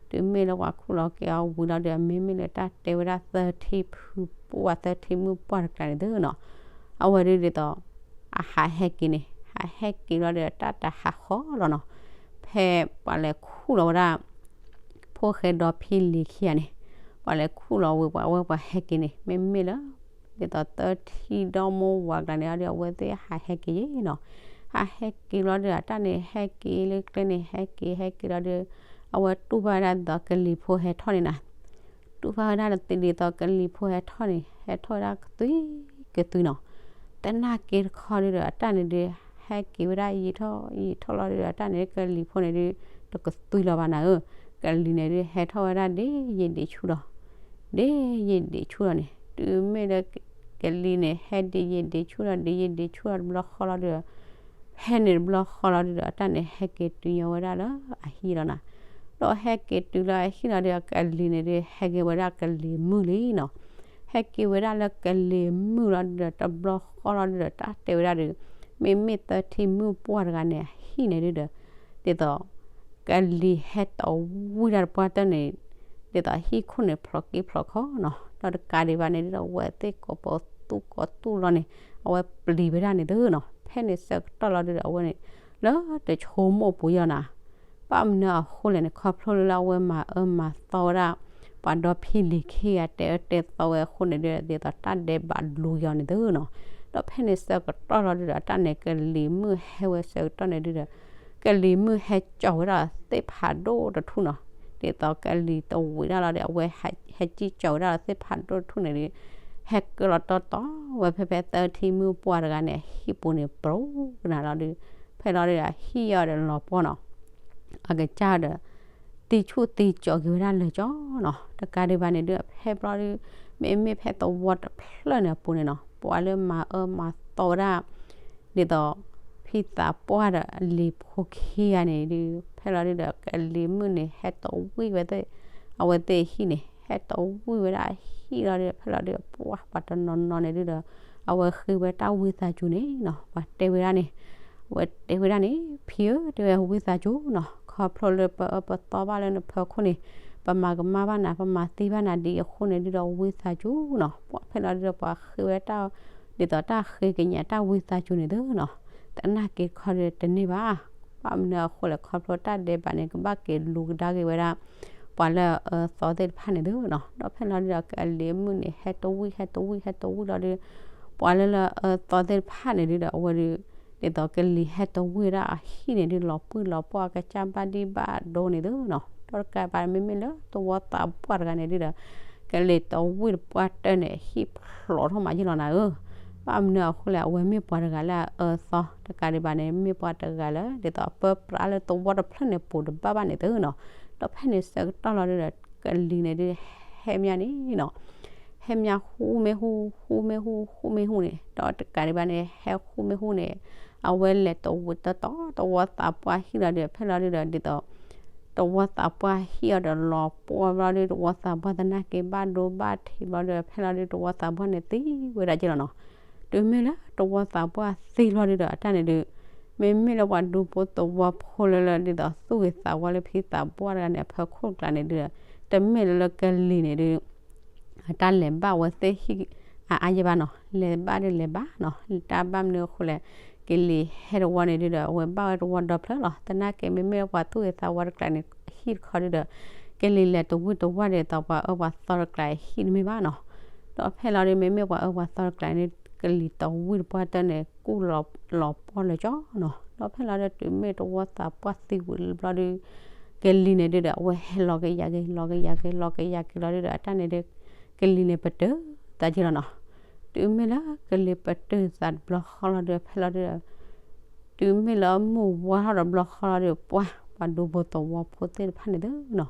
တုၤမ့ၢ်လၢပှၤခူၣ်လီၤက့ၤအီၤဝံၤလီၤဒုးဒီး မ့မ့ၢ်လၢတၢ်တဲဝဲဒၣ်သၢထံဖုပှၢ် သၢထံမုၣ်ပှၢ်တကျါန့ၣ်သုနီၤ, အဝဲဒုးဒ်သိး အဟးဟဲက့ၤန့ၣ် ဟးဟဲက့ၤလီၤဒုးဒီး တၢ်တဟးဃီလီၤနီၤ. ဖဲပှၤလဲၤခူၣ်လီၤဝဲဒၣ် ဖိၣ်ဃဲဒီဖံလံၤခံဂၤန့ၣ်, ပှၤလဲၤခူၣ်လီၤဝံၤ ပှၤဝဲပှၤဟဲက့ၤန့ၣ် မ့မ့ၢ်လၢ ဒ်သိးသၢထံဒီမိၢ်ဝၤကျါန့ၣ်ဒီး အဝဲသ့ၣ်ဟးဟဲက့ၤယ့ၣ်နီၤ. ဟးဟဲက့ၤလီၤဒုးဒီး တၢ်န့ၣ်ဟဲက့ၤလၢကျဲန့ၣ် ဟဲက့ၤဟဲက့ၤလီၤဒုး အဝဲတူၢ်ဘၣ်ဝဲဒၣ်ဒ်သိးကလံၤဖိဟဲထီၣ်န့ၣ်နီၤ. တူၢ်ဘၣ်ဝဲဒၣ်ဒ်သိးကလံၤဖိဟဲထီၣ်န့ၣ် ဟဲထီၣ်ဝဲဒၣ်ကသွံကသွံနီၤ. သနာ်က့တခီဒုးဒီး အတၢ်န့ၣ်ဒုး ဟဲက့ၤဝဲဒၣ်ယံာ်ထီၣ်ယံာ်ထီၣ်လီၤဒုးဒီး အတၢ်န့ၣ်ကလံၤဖိန့ၣ်ဒုး တကသွံလီၤဘၣ်နၤဧၢ, ကလံၤန့ၣ်ဒုး ဟဲထီၣ်ဝဲဒၣ်ဒ်ယံာ်ဒ်ဆူၣ်ဒီး ဒ်ယံာ်ဒ်ဆူၣ်ဒီးန့ၣ် တုၤမ့ၢ်လၢ ကလံၤန့ၣ် ဟဲဒ်ယံာ်ဒ်ဆူၣ်ဒီး ဒ်ယံာ်ဒ်ဆူၣ်ဒီးတဘျီဃီလီၤဒုးဒီး ဟဲန့ၣ်တဘျီဃီလီၤဒုးဒီး အတၢ်န့ၣ်ဟဲက့ၤတုၤညီဝဲဒၣ်လၢအဟံၣ်လီၤနၤ. ဒီးဟဲက့ၤတုၤလၢအဟံၣ်လီၤဒုးဒီး ကလံၤန့ၣ်ဒုး ဟဲက့ၤဝဲဒၣ်ကလံၤမုၢ်လံနီၤ. ဟဲက့ၤဝဲဒၣ်လၢကလံၤမုၢ်လီၤဒုးဒီး တဘျီဃီလီၤဒုးဒီး တၢ်တဲဝဲဒၣ်ဒီး မ့မ့ၢ်သၢထံမုၣ်ပှၢ်တဂၤန့ၣ် အဟံၣ်န့ၣ်ဒုးဒီး ဒ်သိး ကလံၤဟဲတဝံၣ်တၢ်တပှၢ်တၢၢ်န့ၣ် ဒ်သိးဟံၣ်ခိၣ်န့ၣ် ဖျိးက့ဖျိးခီနီၤ. ဒီးတကးဒံးဘၣ်န့ၣ်ဒုးဒီး အဝဲသ့ၣ်ကိးပသူကိးသူၣ်လီၤန့ၣ် အဝဲပျံၤဝဲဒၣ်န့ၣ်သုနီၤ. ဖဲန့ၣ်ဆၢကတီၢ်လီၤဒုးဒီး အဝဲန့ၣ် လၢတဆိကမိၣ်ပူၤယီၤနၤ ဘၣ်မနုၤအဃိလဲၣ်န့ၣ် ခီဖျိလၢအဝဲမၤအၢမၤသီဝဲဒၣ် ပှၤဒီဖံလံၤခံဂၤတဲအၢတဲသီဝဲအဃိန့ၣ်ဒုး ဒ်သိးတၢ်ဒဲးဘးလူၤက့ၤအီၤန့ၣ်သုနီၤ. ဒီးဖဲန့ၣ်ဆၢကတီၢ်လီၤဒုးဒီး အတၢ်န့ၣ်ကလံၤမုၢ်ဟဲဝဲဆၢကတီၢ်န့ၣ်ဒုးဒီး ကလံၤမုၢ်ဟဲကၠီၤဝဲဒၣ်သ့ၣ်ဖးဒိၣ်တထူၣ်နီၤ. ဒ်သိးကလံၤတဝံၣ်ဒၣ်လီၤဒီး အဝဲဟဲကၠီၤဝဲဒၣ်သ့ၣ်ဖးဒိၣ်တထူၣ်န့ၣ်ဒုး ဟဲကၢလီၤတီတီဝဲဖဲဖဲသၢထံမုၣ်ပှၢ်တဂၤန့ၣ် အဟံၣ်ပူၤန့ၣ် ပရိကနၤလီၤဒုး ဖဲလီၤဒုးဒီးဟံၣ်အီၤဒီးလီၤပှီၢ်နီၤ. အကစၢ်ဒီး သံဆူၣ်သံကၠီၤက့ၤဝဲဒၣ်လၢာ်ကၠီနီၤ. တကးဒံးဘၣ်န့ၣ်ဒုး ဖဲဘျီဒုး မ့မ့ၢ်ဖဲသဝီတဖျၢၣ်န့ၣ်အပူၤန့ၣ်နီၤ ပှၤလၢမၤအၢမၤသီဝဲဒၣ် ဒ်သိး ဖံသးပှၢ်ဒီးအလံၤဖိခံဂၤန့ၣ်ဒုး ဖဲလီၤဒုးဒီး ကလံၤမုၢ်န့ၣ် ဟဲတဝံၣ်ဝဲသ့ၣ် အဝဲသ့ၣ်အဟံၣ်န့ၣ် ဟဲတဝံၣ်ဝဲဒၣ်အဟံၣ်လီၤဒုး ဖဲလီၤဒုး ပှၤပှၤတနီၤနီၤန့ၣ်ဒုးဒီး အဝဲဃ့ဝဲတၢ်ဝံသးစူၤန့ၣ်နီၤ ပှၤတဲဝဲဒၣ်န့ၣ် အဝဲတဲဝဲဒၣ်န့ၣ် ဖံဧၢ တဲဝဲဝံသးစူၤနီၤ ခီဖျိလၢပအၢပသီဘၣ်လၢနဖီခိၣ်န့ၣ် ပမၤကမၣ်ဘၣ်နၤ ပမၤသံဘၣ်နၤဒ်အံၤအဃိန့ၣ်ဒုးဒီးဝံသးစူၤနီၤ ပှၤဖဲလီၤဒုးဒီး ပှၤဃ့ဝဲတၢ် ဒ်သိးတၢ်ဃ့ကညးတၢ်ဝံသးစူၤန့ၣ်သုနီၤ သနာ်က့ခီဒုးတန့ၢ်ဘၣ် ဘၣ်မနုၤအဃိလဲၣ် ခီဖျိတၢ်ဒဲးဘးန့ၣ် ကဘၣ်က့ၤလူၤကဒါက့ၤဝဲဒၣ် ပှၤလၢအအၢသီသ့ၣ်တဖၣ်န့ၣ်သုနီၤ ဒီးဖဲလီၤဒုးဒီး ကလံၤမုၢ်န့ၣ် ဟဲတဝံၣ် ဟဲတဝံၣ် ဟဲတဝံၣ်လီၤဒုး ပှၤလၢလၢအအၢသီသ့ၣ်တဖၣ်န့ၣ်ဒုးဒီး အဝဲဒုး ဒ်သိးကလံၤဟဲတဝံၣ်ဒၣ်အဟံၣ်န့ၣ်ဒုး လီၤပှံၢ်လီၤပှီၢ် ကစၢ်ဘၣ်ဒံးဘၣ်ဒိန့ၣ်သုနီၤ ဒီးတကးဘၣ်မ့မ့ၢ်လၢသဝီသးပှၢ်တဂၤန့ၣ်ဒုးဒီး ကလံၤတဝံၣ်တပှၢ်တၢၢ်န့ၣ် အဟံၣ်ဖျိးထီၣ်မးယ့ၢ်လီၤနၤဧၢ ဘၣ်မနုၤအဃိလဲၣ် အဝဲမ့ၢ်ပှၤတဂၤလၢအအၢသီ တကးဒံးဘၣ်န့ၣ် မ့ၢ်ပှၤတဂၤလၢ ဒ်သိးအပၢပြးလၢသဝီတဖျၢၣ်န့ၣ် ပူၤတဘၣ်ဘၣ်န့ၣ်သုနီၤ ဒီးဖဲန့ၣ်ဆၢကတီၢ်လီၤဒုးဒီး ကလံၤန့ၣ်ဒုး ဟဲမးန့ၣ်နီၤ ဟဲမးဃူမ့ၢ်ဟူ ဃူမ့ၢ်ဟူ ဃူမ့ၢ်ဟူန့ၣ် ဒီးတကးဒံးဘၣ်န့ၣ် ဟဲဃူမ့ၢ်ဟူန့ၣ် အဝဲလဲၤတဝံၣ်တတီၤ သဝီသးပှၢ်ဟံၣ်လီၤဒုး ဖဲလီၤဒုးဒီး ဒ်သိး သဝီသးပှၢ်ဟံၣ်အီၤဒီးလီၤပှီၢ်ဘျီဒုး သဝီသးပှၢ်သနာ်က့ဘၣ်ဒိဘၣ်ထံးဘျီဒုး ဖဲလီၤဒုး သဝီသးပှၢ်န့ၣ်သံဝဲဒၣ်က့လီၤနီၤ တုၤမ့ၢ်လၢသဝီသးပှၢ်သံဘျီဒုးဒီး အတၢ်န့ၣ်ဒုး မ့မ့ၢ်လၢပှၤဒူဖိသဝီဖိလၢလၢ ဒ်သိးသူၣ်ဂ့ၤသးဝါလၢဖံသးပှၢ်တဂၤန့ၣ် အဖီခိၣ်ကျါန့ၣ်ဒုးဒီး တမ့ၢ်လၢလၢကလံၤန့ၣ်ဒုး အတၢ်လဲၤဘၣ်ဝဲသ့ၣ်ဟံၣ်အါအါယဲၢ်ဘၣ်နီၤ လဲၤဘၣ်ဒုးလဲၤဘၣ်နီၤ တၢ်ဘၣ်မနုၤအဃိလဲၣ် ကလံၤဟဲတဝီန့ၣ်ဒုးဒီး အဝဲဘၣ်ဝဲတဝီဒီဖျၢၣ်လီၤ သနာ်က့မ့မ့ၢ်ပှၤသူၣ်ဂ့ၤသးဝါတကျါန့ၣ် ဟံၣ်တခီဒုးဒီး ကလံၤလဲၤတဝံၣ်တဝီဒ်သိးပှၤအၢပှၤသီတကျါဟံၣ်တမ့ၢ်ဘၣ်နီၤ ဒီးဖဲလီၤဒုးမ့မ့ၢ်ပှၤအၢပှၤသီတကျါန့ၣ် ကလံၤတဝံၣ်တပှၢ်တၢၢ်န့ၣ် ကူၣ်လီၤပှီၢ်လၢာ်ကၠီနီၤ ဒီးဖဲလီၤဒုးတုၤမ့ၢ်သဝီသးပှၢ်သံဝံၤဘျီဒုး ကလံၤန့ၣ်ဒုဒီး အဝဲဟဲလီၤကယၤက့ၤ လီၤကယၤက့ၤ လီၤကယၤက့ၤလီၤဒုဒီး အတၢ်န့ၣ်ဒု ကလံၤန့ၣ်ပတုာ်သးက့ၤလီၤနီၤ. တုၤမ့ၢ်လၢကလံၤပတုာ်သးတဘျီဃီလီၤဒု ဖဲလီၤဒုဒီး တုၤမ့ၢ်လၢမုၢ်ဝါထီၣ်တဘျီဃီလီၤဒု ပှၢ် ပှၤဒူဖိသဝီဖိသ့ၣ်တဖၣ်န့ၣ်သုနီၤ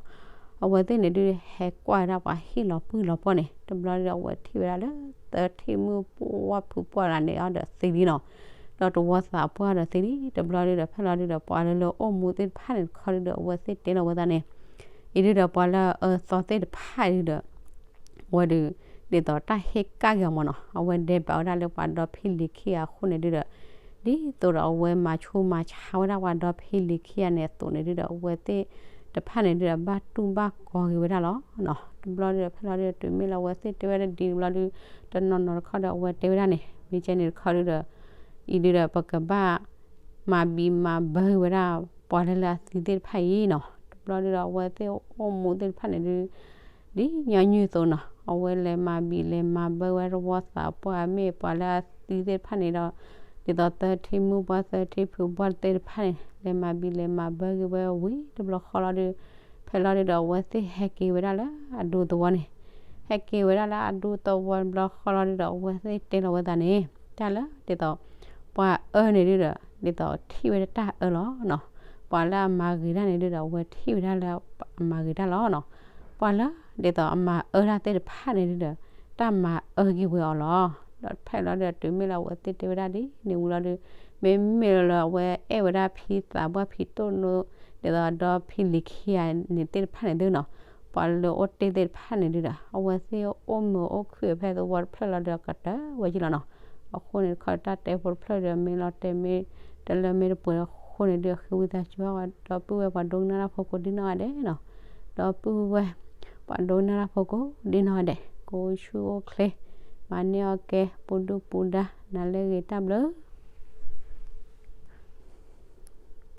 အဝဲသ့ၣ်န့ၣ်ဒု ဟဲကွၢ်ဝဲဒၣ်ပှၤဟ့ၣ်လီၤပှၢ်လီၤပှီၢ်န့ၣ် တဘျီဒုဒီး အဝဲထံၣ်ဝဲဒၣ်လၢသၢထံၣ်မုၣ်ပှၢ်ဖုပှၢ်လၢန့ၣ်အီၤဒီးသံလံနီၤ. ဒီးတဝီသးပှၢ်ဒီးသံလံ တဘျီဒုဒီး ဖဲလီၤဒုဒီး ပှၤလၢလၢအိၣ်မူသ့ၣ်တဖၣ်န့ၣ်တခီဒုဒီး အဝဲသ့ၣ်တဲလီၤဝဲသးန့ၣ် အံၤဒုဒီး ပှၤလၢအအၢသီသ့ၣ်တဖၣ်ဒုဒီး ဝဲဒု ဒ်သိးတၢ်ဟ့ၣ်ကၣ်က့ၤအီၤမ့ၢ်နီၤ အဝဲဒဲးဘးဝဲဒၣ်လၢပှၤဒီဖံလံၤခံဂၤအဃိန့ၣ်ဒုဒီး ဒ်သိးဒီးအဝဲမၤဆူၣ်မၤဆါဝဲဒၣ်ပှၤဒီဖံလံၤခံဂၤန့ၣ်အသိးန့ၣ်ဒုဒီး အဝဲသ့ၣ်တဖၣ်န့ၣ်ဒုဒီး ဘၣ်တူၢ်ဘၣ်ကီၤက့ၤဝဲဒၣ်လီၤနီၤ. တဘျီဒုဒီး ဖဲလီၤဒုဒီး တုၤမ့ၢ်လၢအဝဲသ့ၣ်တဲဝဲဒၣ်ဒ်တဘျီဒု တနီၤနီၤတခီဒီး အဝဲတဲဝဲဒၣ်န့ၣ် မ့ၢ်ကဲန့ၣ်တခီဒုဒီး အံၤဒုဒီး ပကဘၣ် မၤဘံၣ်မၤဘၢဝဲဒၣ်ပှၤလၢလၢအသံသ့ၣ်တဖၣ်အံၤနီၤ. တဘျီဒုဒီး အဝဲသ့ၣ်အိၣ်မူသ့ၣ်တဖၣ်န့ၣ်ဒု ဒ်ညီနုၢ်အသိးနီၤ အဝဲလဲၤမၤဘံၣ်လဲၤမၤဘၢဝဲတဝီသးပှၢ်မ့ၢ်ပှၤလၢအသံသ့ၣ်တဖၣ်န့ၣ်ဒီး ဒ်သိးသၢထံၣ်မုၣ်ပှၢ်သၢထံၣ်ဖုပှၢ်သ့ၣ်တဖၣ်န့ၣ် လဲၤမၤဘံၣ်လဲၤမၤဘၢက့ၤဝဲဝံၤတဘျီဃီလီၤဒု ဖဲလီၤဒုဒီး အဝဲသ့ၣ်ဟဲက့ၤဝဲဒၣ်လၢအဒူသဝီန့ၣ် ဟဲက့ၤဝဲဒၣ်လၢအဒူသဝီတဘျီဃီလီၤဒုဒီး အဝဲသ့ၣ်တဲလီၤဝဲသးန့ၣ် တၢ်လၢဒ်သိး ပှၤအၢန့ၣ်ဒုဒီး ဒ်သိးထံၣ်ဝဲဒၣ်တၢ်အၢလီၤနီၤ. ပှၤလၢအမၤဂ့ၤတၢ်န့ၣ်ဒုဒီး အဝဲထံၣ်ဝဲဒၣ်လၢအမၤဂ့ၤတၢ်လီၤနီၤ. ပှၤလၢဒ်သိးအမၤအၢတၢ်သ့ၣ်တဖၣ်န့ၣ်ဒုဒီး တၢ်မၤအၢက့ၤဝဲအီၤလီၤ. ဒီးဖဲလီၤဒုဒီး တုၤမ့ၢ်လၢအဝဲသ့ၣ်တဲဝဲဒၣ်ဒ် န့ၣ်ဝံၤလီၤဒု မ့မ့ၢ်လၢအဝဲအဲၣ်ဝဲဒၣ်ဖံသးပှၢ်ဖံတိၣ်နိ ဒ်သိးဒီဖံလံၤခံဂၤန့ၣ်သ့ၣ်တဖၣ်န့ၣ်သုနီၤ ပှၤလၢအိၣ်တ့ၢ်သ့ၣ်တဖၣ်န့ၣ်ဒုဒီး အဝဲသ့ၣ်အိၣ်မုာ်အိၣ်ခုၣ်ဖဲသဝီတဖျၢၣ်လီၤဒုး ကတၢၢ်ဝဲက့ၤလီၤနီၤ. အဃိန့ၣ်တခီ တၢ်တဲဖိတဖျၢၣ်ဒီး မ့ၢ်လီၤတဲာ်မ့ၢ်တလၢမ့ၢ်တပှဲၤအဃိန့ၣ်ဒုး ဃ့ဝံသးစူၤ ဒီပုၢ်ဝဲၢ်ပှၤဒိကနၣ်တၢ်ဖိကိးဒံနီၢ်ဂၤဒဲးနီၤ. ဒီပုၢ်ဝဲၢ် ပှၤဒိကနၣ်တၢ်ဖိကိးဒံနီၢ်ဂၤဒဲး ကိးဆူၣ်အိၣ်ချ့ မၤန့ၢ်အီၣ်ကဲ ပူၤဒုၣ်ပူၤဒါ နၤလၢအဂ့ၤ တၢ်ဘျုး